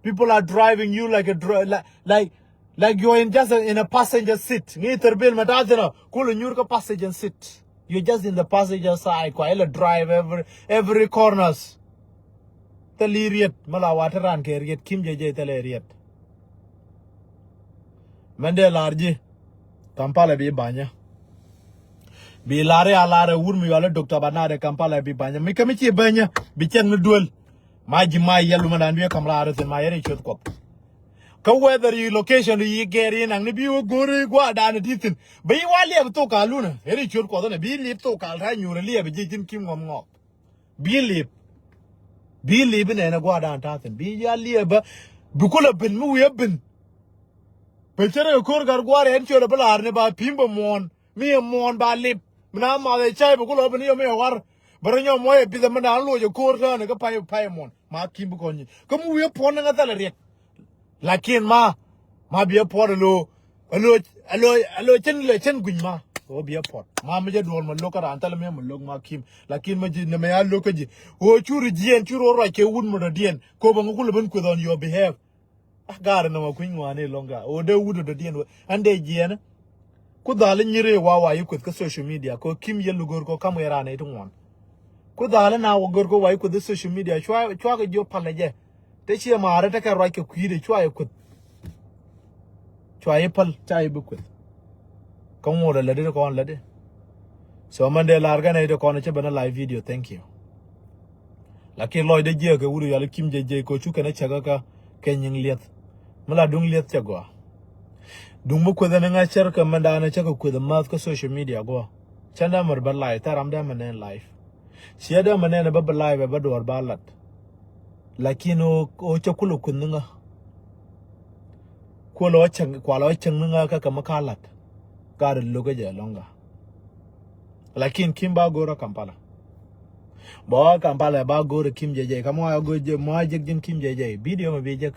People are driving you like a dri- like like like you're in just a, in a passenger seat. Ŋi̱i̱c thɛr bil mɛ ta̱a̱ thi̱n ɔ kul nyuur kä passenger seat. You're just in the passenger side kua ilɛ drive every every corners. Thil i̱ riet mi la wa ti ran kɛ riet Kim jɛ jɛ thil i̱ riet. Mɛn dee lar ji̱ Kampala bi banyä. Bi lar i̱ a lar i̱ wur mi yual i̱ Doctor Banade Kampala bi banyä mi kä mi ci banyä bi cɛn ni duel. Ma ji̱ ma yɛl wumɛ dan duee kam raar thin ma yɛr i̱ cueth kuɔth. Kä whether yi location yi gɛɛr yi naŋ ni bi wä go̱r i̱ gua̱a̱r dan i̱ ti thin bi yi wa liɛp thok ka lunä yɛr i̱ cueth kuɔth ni bi liep thok ka ra nyuur i̱ liɛp i̱ ji̱ ji̱n Kim ŋɔm ŋɔk. Bi liep bi liep inɛn ɛ gua̱a̱r dan ta̱a̱ thin bi ya liep bä. Bi kulɛ bin mi wi̱i̱ ɛ bin. Bɛ cɛ rɛ ko̱r gat gua̱a̱r ɛn ciöt ɛ bi la̱r ni ba pi̱m bɛ muɔ̱ɔ̱n. Mi ɛ muɔ̱ɔ̱n ba lip mi na math ɛ cay bi ku lɔ bi ni yɔ mi ɛ war. Bɛ rɔ nyɔm mɔ ɛ pith ɛ mi na loc ɛ ko̱r tääni kä pay pay muɔ̱ɔ̱n ma Kim bi kɔn nyi kä mi wi̱i̱ ɛ puɔ̱n ni ŋä thɛl ɛ riɛk. Lakin ma ma bi ɛ puɔ̱n ɛ lo ɛ lo ɛ lo ɛ lo cin lɛ cin gui̱ny ma. Ɣöö bi ɛ puɔ̱n ma mi jɛ duɔl ma lo̱k kä raan thɛl mi ɛ ma lo̱k ma Kim lakin ma ji̱ nɛmɛ ya lo̱k kä ji̱. Ɣöö cur jiɛn cur ɣöö ruac kɛ wut mɔ dɔ̱diɛn ko̱p ɛ ŋä kulɛ ben kueth on your behalf. Ah, gaari nɔmɔ kui̱ny ŋuani lɔŋ ga o dee wut o dee diɛn wee an dee jiɛn. Ku dhali nyiri wa wa yi kueth kä social media ko Kim yel gor ko kam wee ran iti ŋuan. Ku dhali na wa gor ko wa yi kueth social media cua cua ke jo pale jɛ. Te cie mare te ke ruac ke kui̱de cua yi kueth. Cua yi pal ca yi bi kueth. Kä ŋuɔt a lädi ti kɔn lädi. So man dee lar gɛn a yi ti kɔn cɛ ben a live video, thank you. Lakin lɔcdä jiɛk kɛ wut yɔal Kim jɛ jɛ ko cu kɛn a cäkä kä kɛ nyiŋ liɛth. Mi la duŋ liɛth cɛ gɔaa. Duŋ mi kueth ɛn ŋa̱c cär kɛ mɛn daanɛ cä kɛ kueth math kä social media guɔ. Cä dämär bä live thar ram dämä nɛn live. Ciɛ dämä nɛn bä bä live bä duɔr ba lat. Lakin o o cä kulɛ kueth ni ŋä. Kuɔl ɔ cäŋ kual ɔ cäŋ ni ŋä kä kɛ mi ka lat. Gat lokä jɛ lɔŋ ŋä. Lakin Kim ba go̱r ɔ Kampala. Bɔ Kampala ba go̱r Kim jɛ jɛ ka mɔ a go̱r jɛ mɔ a jek ji̱n Kim jɛ jɛ video mɛ bi jek.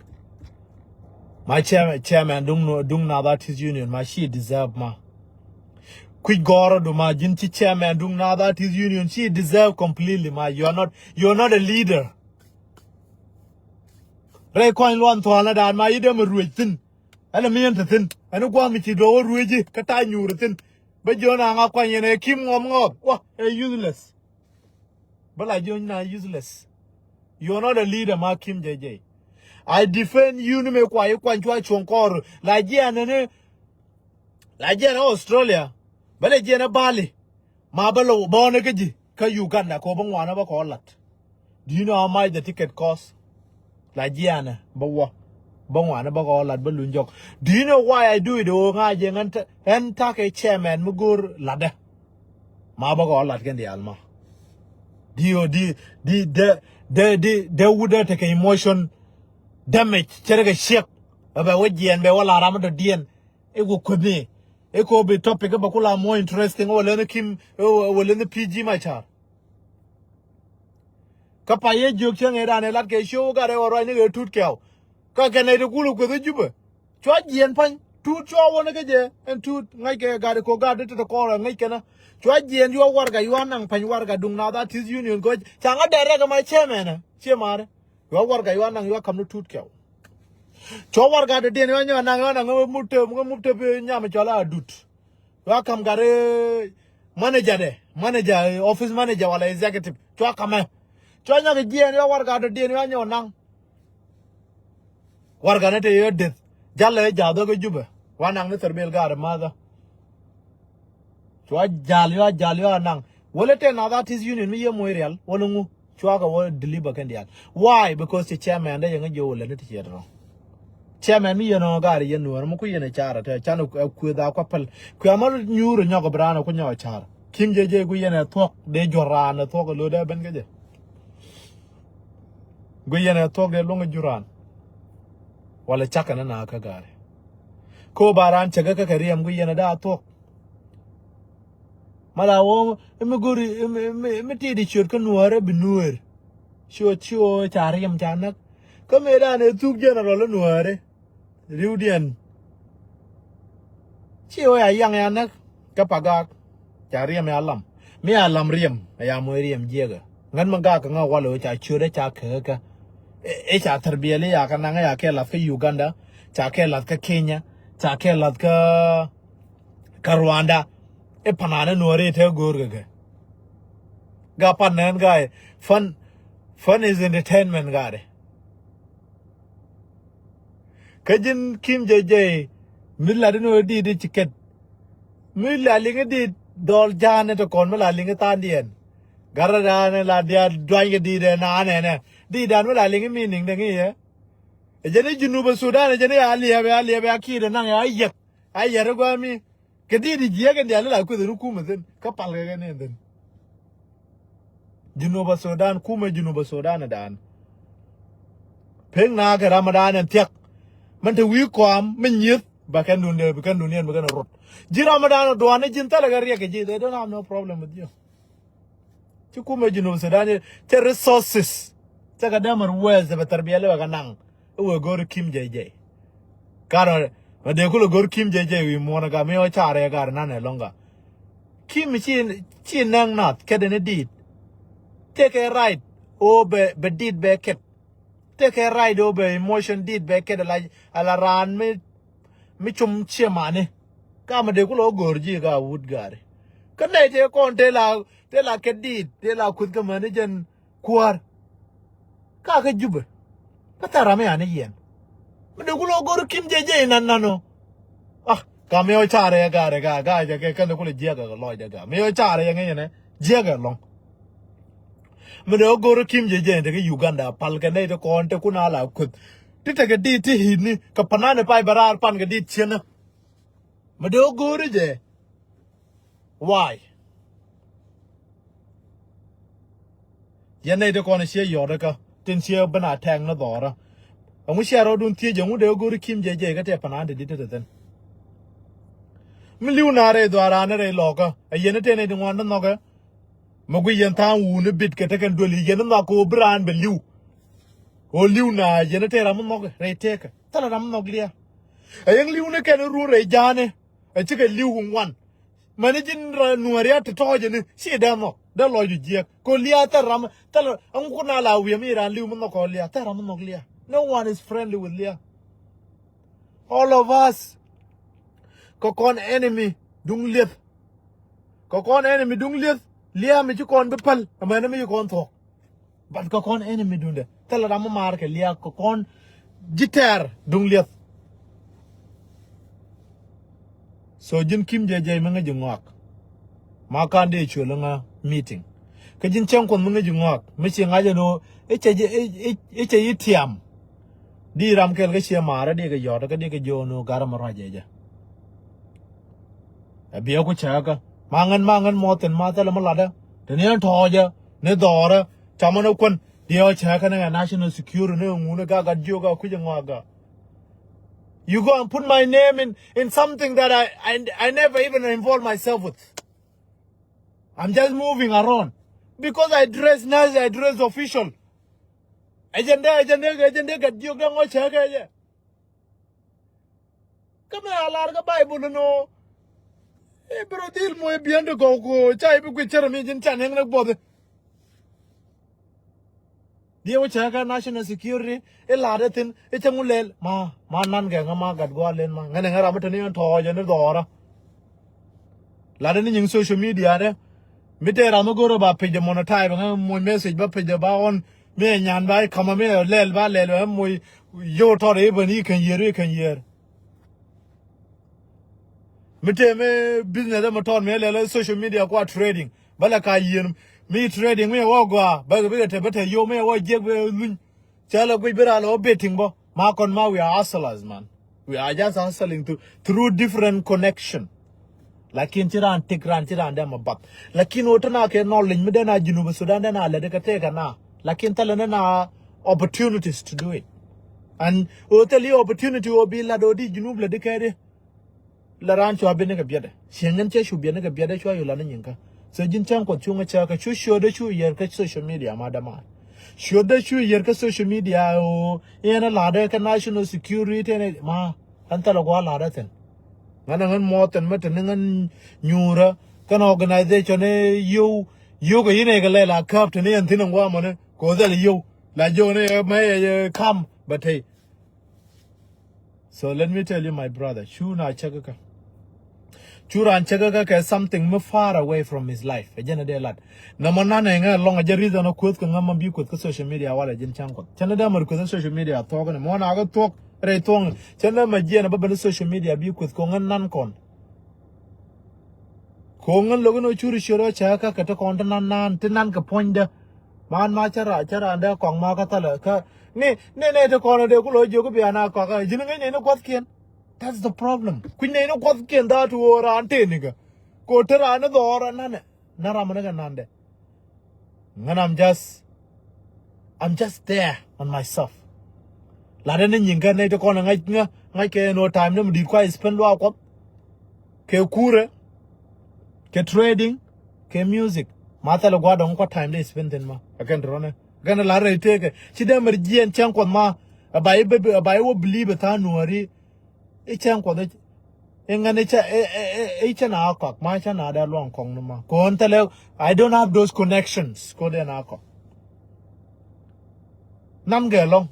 Ma chairman, chairman duŋ nu duŋ na that is union ma she deserve ma. Kui̱ gɔr du ma ji̱n ci chairman duŋ na that is union she deserve completely ma you are not you are not a leader. Rɛy kɔny luɔn thuɔl na daan ma yi dee ma ruec thin. Ɛn a miɛn te thin ɛn a gua̱a̱ mi ci duɔk wä rueci kä ta̱a̱ nyuur thin. Bä jiɔn a ŋa kuany yɛn ɛ Kim ŋɔm ŋɔɔth wa ɛ useless. Bä la jiɔn na useless. You are not a leader ma Kim jɛ jɛ. I defend you ni me kua yi kuany cua cuɔ̱ŋ kɔɔr la jiɛn ni la jiɛn ni Australia. Bä la jiɛn ni Bali. Ma bä lɛ bä ɣɔn kä ji̱ kä Uganda kɛ ɣöö bä ŋuanä bä kɛ ɣɔn lat. Do you know how much the ticket cost? La jianɛ bä wä bä ŋuanä bä kɛ ɣɔn lat bä luny jɔk. Do you know why I do it? Ɣöö ŋa̱ jɛ ŋän ɣän ta̱kɛ chairman mi go̱o̱r latdä. Ma bä kɛ ɣɔn lat kɛn diaal ma. Di ɣöö di di dee dee di dee wut dee tekɛ emotion damage cɛ rɛ kɛ ciek. Ɛ bɛ wä jiɛn bɛ wä la ram mi dɔ̱diɛn. I̱ ku kuethni i̱ ko bi topic i̱ bɛ ku la more interesting wä leni Kim wä leni P G Machar. Kä pay yɛ jiök cäŋ ëë dan ëë lat kɛ show gat ëë wä ruacni kɛ Tut Kɛw. Kä kɛn ëë ti kulɛ kueth i̱ Jubɛ. Cua jiɛn pa̱ny Tut cua wä ni kä jɛ ɛn Tut ŋäc kɛ gat ko gat ti ti kɔɔr ɛ ŋäc kɛn ɛ. Cua jiɛn yuɔ warɛga yuɔ naŋ pa̱ny warɛga duŋ na that is union ko ca ŋä dɛr rɛk ɛmɛ cɛmɛnɛ ciɛ ma̱a̱rɛ. Yuɔ warɛga yuɔ naŋ yuɔ ka̱m ni Tut Kɛw. Cua warɛga dɔ̱diɛn yuɔ nyɔ naŋ yuɔ naŋ ŋä mup tep ŋä mup tep nyam cɔl a dut. Cua ka̱m gat i̱ manager dɛ, manager, office manager wala executive. Cua ka̱mɛ. Cua nyɔk i̱ jiɛn yɔ warɛga dɔ̱diɛn yɔ nyɔk naŋ. Warɛga ni te yɔ deth. Jalɛ i̱ ja̱th kä Jubɛ. Wa naŋ ni thɛr bil gaat i̱ ma̱thä. Cua jal yɔ jal yɔ naŋ. Wälä tëë Nath Artist Union mi yɛ moc rial wälä ŋu. Cua kɛ wä deliver kɛn diaal. Why? Because ci chairman dee yɛ ŋä jiö wälä ni ti ciɛ tɔ̱. Chairman mi yɛn ɔ gaari yɛn nuɔ̱ɔ̱r mi ku yɛn ɛ car ɛ tɛ can ɛ kueth a kua päl. Kuɛ ma nyuur ɛ nyɔk ɛ bi raan ɛ ku nyɔk ɛ car. Kim jɛ jɛ ku yɛn ɛ thuɔ̱k dee juɔ̱r raan ɛ thuɔ̱k ɛ lo̱t ɛ ben kä jɛ. Ku yɛn ɛ thuɔ̱k dee luɔ̱ŋ ɛ jur raan. Wala cakɛ ni na kä gaari. Ko ba raan cɛ kä kä kɛ riɛm ku yɛn ɛ daa thuɔ̱k. Ma la wä mi go̱ri mi, mi, mi ti̱i̱t i̱ ciöt kä nuäärä bi nuäär. Ciöt ciö ca riɛm ca näk. Kä mëë dan ɛ thuk general i̱ nuäärä. Ri̱wdiɛn. Ciö ya yaŋ ya näk. Kä pa gaak. Ca riɛm ya lam. Mi ya lam riɛm. Ya moc riɛm jiɛkä. Ŋän mi gaak kä ŋä walɛ wä ca ciöt ɛ ca käkä. Ɛ, ɛ ca thär biɛl i̱ ya kä naŋ ɛ ya kɛ lath kä Uganda. Ca kɛ lath kä Kenya. Ca kɛ lath kä kä Rwanda. I̱ panan i̱ nuɔ̱ɔ̱ri i̱ te go̱o̱r kɛ kɛ. Ga pan nɛn ga i̱ fun, fun is entertainment ga dɛ. Kä ji̱n Kim jɛ jɛ i̱ mi lat i̱ nuɔ̱ɔ̱ri di̱i̱t i̱ ci kɛt. Mi la liŋ i̱ di̱i̱t dhɔl ja̱a̱n i̱ ti kɔn mi la liŋ i̱ tha̱a̱ŋdiɛn. Gat rɔ da̱a̱n i̱ la diaal duany kɛ di̱i̱t ɛ naan ɛnɛ. Di̱i̱t dan mi la liŋ i̱ mi niŋ dɛ ŋi̱i̱ ɛ. Ɛ jɛn i̱ Junub Sudan ɛ jɛn i̱ ya liɛpɛ ya liɛpɛ ya ki̱i̱t ɛ naŋ ya yɛk. A yɛt i̱ gua̱a̱mi. Kɛ di̱i̱t i̱ jiɛk in diaal i̱ la kueth in kumɛ thi̱n. Kä palkɛ kɛ ni thi̱n. Junub Sudan kumɛ Junub Sudan dan. Pek na kɛ ram dan in thiak. Min te wi̱i̱ kɔam mi nyieth. Ba kɛn dun dee bi kɛn dun yɛn bi kɛn rot. Ji̱ ram dan duan i̱ ji̱n thilɛ kɛ riɛk kɛ ji̱. They don't have no problem with you. Ci kumɛ Junub Sudan cɛ resources. Cɛ kɛ dämär wɛɛth cɛ bɛ thɛr biɛl i̱ bɛ kɛ naŋ. I̱ wee go̱r Kim jɛ jɛ. Karɔ mɛ dee kulɛ go̱r Kim jɛ jɛ wi̱i̱ muɔ̱n ɛ gam i̱ ɔ carɛ ɛ gar nanɛ lɔ̱ŋ ga. Kim ci, ci nɛŋ nath kɛt ɛn i̱ di̱i̱t. Tekɛ right ɣöö bɛ, bɛ di̱i̱t bɛ kɛt. Tekɛ right ɣöö bɛ emotion di̱i̱t bɛ kɛt ala, ala raan mi, mi cum ciɛ mani. Kamɛ dee kulɛ ɣöö go̱r ji̱ ka wut gaari. Kä nɛy tëë kɔn tëë la, tëë la kɛt di̱i̱t tëë la kuth kä mäni jɛn kuäär. Ka kä Jubɛ. Kä thɛr ram i̱ an i̱ yɛn. Mi dee kulɛ ɣöö go̱r Kim jɛ jɛ inan nan ɔ. Ah, ka mi ɣöö carɛ ɛ gaari ka, gaari jɛ kɛ kɛn dee kulɛ jiɛk ɛ lɔc jɛ ka. Mi ɣöö carɛ ɛ ŋäc ɛnɛ jiɛk ɛ lɔ̱ŋ. Mi dee ɣöö go̱r Kim jɛ jɛ in te kä Uganda pal kɛ nɛy ti kɔn te kun a la kueth. Ti tekɛ di̱i̱t ti hi̱i̱tni kɛ panan i̱ pay bɛ raar pan kɛ di̱i̱t cienä. Mi dee ɣöö go̱o̱ri jɛ. Why? Yɛn nɛy ti kɔn ciɛ yɔt kä tin ciɛ ben a tɛŋ ni dhɔrä. Ɛŋu ciɛ rɔɔdun thiec ɛŋu dee ɣöö go̱o̱ri Kim jɛ jɛ kä tɛ panan ti di̱t ti te thi̱n. Mi li̱w na rɛy dhɔaran ni rɛy lɔkä ɛ yɛn ni tëë nɛy ti ŋuan ti nhɔkɛ. Mi gui yɛn tha̱a̱ŋ wuni bit kɛ tekɛn duël yɛn ni nhɔk kɛ ɣöö bi raan bɛ li̱w. Ɣöö li̱w na yɛn ni tëë ram mi nhɔk rɛy tëëkä thilɛ ram mi nhɔk lia̱a̱. Ɛ yɛn li̱w ni kɛn run rɛy ja̱a̱ni. Ɛ cikɛ li̱w ŋuan. Mɛni ji̱n nuääri a ti tɔɔcɛ ni ci dee nhɔk dee lɔc ji̱ jiɛk kɛ lia̱a̱ thɛl ram thɛl ɛŋu kun a la wiɛ mi raan li̱w mi nhɔk kɛ lia̱a̱ thɛl ram mi nhɔk lia̱a̱. No one is friendly with lia̱a̱. All of us. Kɛ kɔn enemy duŋ lieth. Kɛ kɔn enemy duŋ lieth lia̱a̱ mi ci kɔn bi päl ɛmɛni mi ci kɔn thuɔ̱k. But kɛ kɔn enemy dundɛ thilɛ ram mi maar kɛ lia̱a̱ kɛ kɔn ji̱ tɛɛr duŋ lieth. So ji̱n Kim jɛ jɛ mi ŋäc ji̱ ŋɔak. Ma kan dee cuël ŋa meeting kä ji̱n cäŋ kuɔth mi ŋäc ji̱ ŋɔak mi ci ŋa̱c ɛn ɣöö i̱ cɛ ji̱ i̱ cɛ ji̱ tiam. Di ram kɛl kä ciɛ maarä di kɛ yɔt kä di kɛ jiö ɛn ɣöö gat ram mi ruac jɛ jɛ. Ɛ biɛ ku cäkä ma ŋän ma ŋän mɔthin ma thilɛ mi latdä. Te ni ɛn tɔɔcä ni dhɔrä. Camä ni kuän diɛ ɔ cäkä ni ɛ national security ni ɛ ŋun ɛ ga gat jiök a kui̱c ɛ ŋɔak ga. You go and put my name in, in something that I, I, I never even involve myself with. I'm just moving around because I dress nice, I dress official. Agenda, agenda, agenda gat jiök dee ŋɔ cäkä jɛ. Kä mɛ a lar kä Baibol inɔ. I̱ bi rɔ dhil moc bi̱i̱n ti gɔw ko ca i̱ bi guic cär mi ji̱n can yäŋ ni buɔth. Diɛ wä cɛ kɛ national security i̱ lar i̱ thi̱n i̱ cä ŋu lɛl ma ma nan kɛ ŋä ma gat gua̱a̱r len ma ŋä ni ŋä ram mi te ni ɛn tɔɔcɛ ni dhɔɔrä. Latdɛ ni nyiŋ social media dɛ. Mi tëë ram mi go̱o̱rä ba page dɛ monetize, ba ŋä moc message, ba page dɛ ba ɣɔn, mi ɛ nyan ba i̱ kamä, mi ɛ lɛl ba lɛl, ba moc yio̱w tɔt i̱ bän i̱ kɛn yiër, i̱ kɛn yiër. Mi tëë mi business dɛ mi tɔt mi ɛ lɛl social media kua trading. Ba lɛ ka yiën mi trading mi ɛ wä gɔaa, ba bikɛ te bä te yio̱w mi ɛ wä jiɛk bi luny. Cä lɛ guic bi raa lɛ wä betting bä. Ma kɔn ma, we are hustlers, man. We are just hustling through, through different connection. Lakin ci raan tik, raan ci raan dee ma bath. Lakin ɣöö te na kɛ knowledge mi dee na Junub Sudan dee na lɛ dee kɛ tëëkɛ na. Lakin thilɛ ni na opportunities to do it. And ɣöö thilɛ opportunity ɣöö bi lat ɣöö di Junub lɛ di kɛ di. La raan cua biɛn ni kɛ biɛtdɛ. Cieŋ ɛn cɛ cu biɛn ni kɛ biɛtdɛ, cua cu la ni nyiŋkä. So ji̱n cäŋ Kuɔth cuŋ ɛ cääkä, cu ciötdä cu yiër kä social media ma dämaar. Ciötdä cu yiër kä social media ɣöö i̱ ɛn ɛ la̱tdä kä national security ɛn ɛ ma. Ɛn thilɛ gua̱a̱th la̱tdä thi̱n. Ŋän ɛ ŋän muɔth thi̱n mi te ni ŋän nyuurä kɛn organization ɛ yio̱w. Yio̱w kɛ yi̱n ɛ kɛ lɛ la käp te ni ɛn thi̱n ɛn gua̱a̱mɔni kɛ ɣöö thilɛ yio̱w. La jiök ni ɛ mɛ ɛ kam bɛ tey. So let me tell you, my brother, cu na cäkä kä. Cu raan cäkä kä kɛ something mi far away from his life. Ɛ jɛn ɛ dee lat. Nɔmɔ nan ɛ ŋɛ lɔŋ ɛ jɛ reason ɛ kueth kɛ ŋä ma bi kueth kä social media walɛ ji̱n cäŋ Kuɔth. Cɛn ɛ dee mɛ kueth kä social media thuɔk ni. Mɔ na kɛ thuɔk rɛy thuɔk. Cɛn ɛ dee mɛ jiɛn ɛ bä ben kä social media bi kueth kɛ ŋä nan kɔn. Ko̱ŋ ŋän lo̱k in ɔ curi ciöt ɔ cɛ kä kɛ ti kɔn ti nan nan ti nan kɛ puɔ̱nydä. Man ma cä ra cä ra dee kɔŋ ma kä thälɛ kä ni ni ni ti kɔn dee ku lo̱ jiök bia na kɔk ɛ ji̱n ŋäc ni ni kuɔthkiɛn. That's the problem. Kui̱ny ni ni kuɔthkiɛn that wä raan tëë ni kɛ. Ko ti raan ni dhɔɔr nanɛ na ram ni kɛ nandɛ. Ŋän I'm just, I'm just there on myself. Latdɛ ni nyiŋkä nɛy ti kɔn ɛ ŋa̱c ŋä ŋa̱c kɛ no time ni mi di̱t kua spend luaak Kuɔth. Kɛ kurɛ, kɛ trading, kɛ music. Ma thɛl gua̱a̱r dɔ̱ŋ kua time dee spend thi̱n ma. Ɛ kɛn ti rɔnɛ kɛn ɛ lat rɛy tëëkɛ ci dee mɛr jiɛn cäŋ Kuɔth ma. Ɛ ba i̱ bɛ ɛ ba i̱ wä believe ɛ tha̱a̱ŋ nuääri. I̱ cäŋ Kuɔth i̱ ŋän i̱ cä i̱ cä na kɔak ma cä na dee luɔ̱ŋ kɔŋ ni ma. Kɔn thilɛ, I don't have those connections. Kɔn dee na kɔak. Nam gɛ lɔŋ.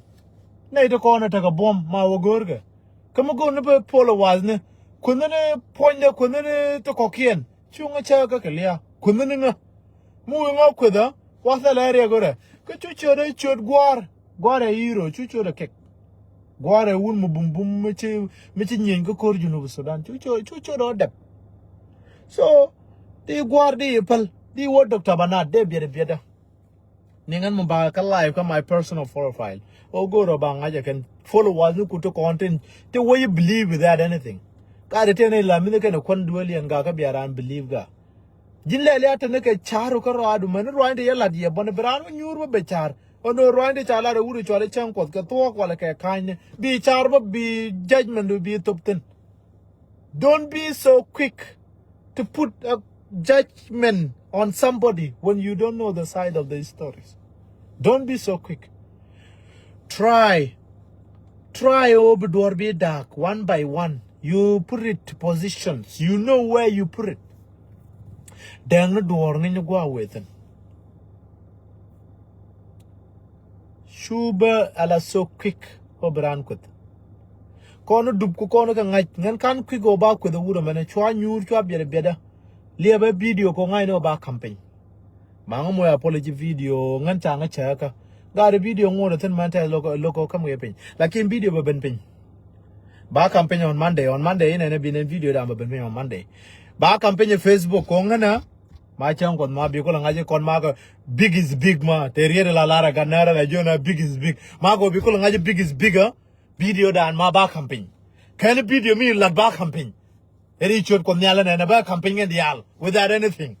Nɛy ti kɔn i̱ tekɛ buɔ̱m ma wä go̱o̱rkɛ. Kä mi go̱o̱r ni bä followers ni. Kuänh ni puɔ̱nydɛ kuänh ni ti kɔ̱kiɛn. Cuŋä cä kä kɛ lia̱a̱. Kuänh ni ŋä. Mi wi̱i̱ ŋä kuethä, wa thilɛ riɛk ɣöö rɛ. Kä cu ciötdä ciöt gua̱a̱r, gua̱a̱r ɛ hero, cu ciötdä kɛk. Gua̱a̱r ɛ wun mi bum bum mi ci, mi ci nyieny kä ko̱r Junub Sudan. Cu ciöt, cu ciötdä dɛp. So, di gua̱a̱r di päl, di wä Doctor Bernard, dee biɛt biɛtdä. Ni ŋän mi ba kä live kä my personal profile. O go̱o̱r ɔ ba ŋa̱c ɛ kɛn followers ni ku ti kɔn tin, ti wä yi believe without anything. Ka di tëë ni la mi ni kɛn ɛ kuän duel yɛn ga kä bia raan believe ga. Ji̱n lɛl ya te ni kɛ ca̱r kä rɔaadu mɛn ruany ti yɛ lat yɛ bɔn bi raan wä nyuur bä bɛ ca̱r. Ɣän ɣöö ruany ti ca lat ɛ wut ɛ cual ɛ cäŋ Kuɔth kɛ thuɔ̱k walɛ kɛ ka̱nyni. Bi ca̱r bä bi judgment bi thop thi̱n. Don't be so quick to put a judgment on somebody when you don't know the side of the stories. Don't be so quick. Try. Try ɣöö bi duɔ̱ɔ̱r bi da̱a̱k one by one. You put it to positions. You know where you put it. Dɛŋ ni duɔ̱ɔ̱r ŋi̱ny ni gua̱a̱ wëë thi̱n. Cu bä ala so quick ɣöö bi raan kueth. Kɔn ni dup ku kɔn ni kɛ ŋa̱c ŋän ka̱n quick ɣöö ba kueth ɛ wut ɛmɛnɛ cua nyuur cua biɛt biɛtdä. Liɛpɛ video kɛ ŋa̱cni ɣöö ba campaign. Maŋä moc apology video ŋän ca ŋä cäkä. Gat video ŋot ɛ thi̱n mɛn tɛth lo̱k lo̱k ɣöö käm kɛ piny. Lakin video bɛ ben piny. Ba campaign on Monday, on Monday inɛn ɛ bi nɛn video dan bɛ ben piny on Monday. Ba campaign ɛ Facebook kɛ ŋänä. Ma cäŋ Kuɔth ma bi kulɛ ŋa̱c kɔn ma kɛ big is big ma. Te riet la lar ɛ gat nɛrɛ la jiön ɛ big is big. Ma kɛ bi kulɛ ŋa̱c big is big ɛ. Video dan ma ba campaign. Kɛn video mi lat ba campaign. Ɛ ri ciöt Kuɔth nhial ɛnɛn ɛ ba campaign kɛn diaal without anything.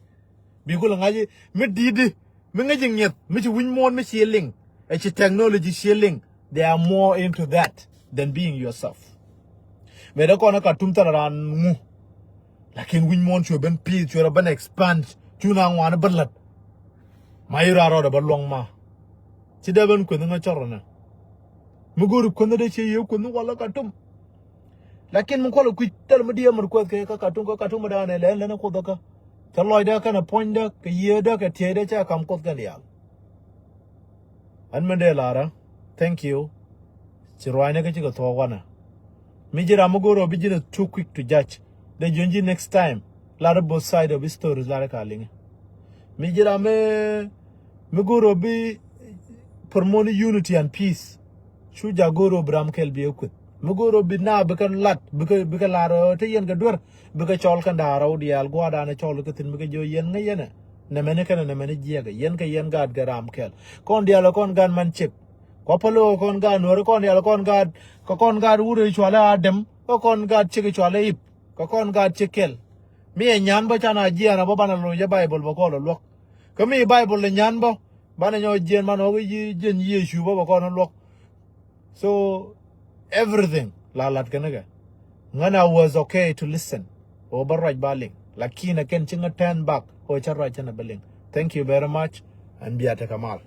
Bi kulɛ ŋa̱c mi di̱t di mi ŋäc ji̱ ŋi̱eth mi ci wi̱ny muɔ̱ɔ̱n mi ci liŋ. Ɛ ci technology ci liŋ. They are more into that than being yourself. Mëë dee kɔn ɛ Kartum thilɛ raan ŋu. Lakin wi̱ny muɔ̱ɔ̱n cuɛ ben pi̱i̱th cuɛ rɔ ben expand cu na ŋuan bä lät. Ma yi raan rɔɔdɛ bä luɔ̱ŋ ma. Ci dee ben kueth ŋä cɔr rɔ nɛ. Mi go̱o̱ri kueth dee cie yee kueth walä Kartum. Lakin mi kualɛ kui̱c thil mi diee mär kueth kɛ kä Kartum kä Kartum mi da̱a̱n ɛ lɛn lɛn ɛ Kuoth kä. Cä lɔcdä kɛnɛ puɔ̱nydä kɛ yiëëdä kɛ tiɛydä cɛ kam Kuoth kɛn diaal. Ɛn min dee la̱rä. Thank you. Ci ruaacnɛ kä cikɛ thuɔɔk wanɛ. Mi ji̱ ram mi go̱o̱r ɔ bi ji̱n ɛ too quick to judge. Dee jiön ji̱ next time. Lar both side of stories, lar ka liŋ. Mi ji̱ ram mi, mi go̱o̱r ɔ bi promote unity and peace. Cu ja̱ go̱o̱r ɔ bi ram kɛl bi ɛ kueth. Mi go̱o̱r ɔ bi na bi kɛ lat, bi kɛ, bi kɛ lar ɔ te yɛn kɛ duer, bi kɛ cɔl kɛ nda̱a̱r ɔ diaal gua̱a̱r dan ɛ cɔl kɛ thi̱n bi kɛ jiɔ yɛn ŋäc yɛn ɛ. Nɛmɛni kɛnɛ nɛmɛni jiɛkɛ, yɛn kɛ yɛn gaat kɛ ram kɛl. Kɔn diaal ɛ kɔn gaat man cek. Kua päl ɛ kɔn gaat nuɔ̱ɔ̱ri, kɔn diaal ɛ kɔn gaat, kɛ kɔn gaat wurɛ cualɛ Adam, ɛ kɔn gaat cek cualɛ Ip. Kɛ kɔn gaat cek kɛl. Mi ɛ nyan bä can a jiɛn a bä banɛ lo̱c ɛ Baibol bä kɔn luɔk. Kä mi Baibol ɛ nyan bä, banɛ nyɔ jiɛn man ɣɔk jiɛn Yecu bä bä kɔn luɔk. So, everything la lat kɛn kɛ. Ŋän, I was okay to listen. Ɣöö bä ruac ba liŋ. Lakin ɛ kɛn ci ŋä turn back. Ɣöö cä ruac cä nɛ bä liŋ. Thank you very much. And bia tekɛ mal.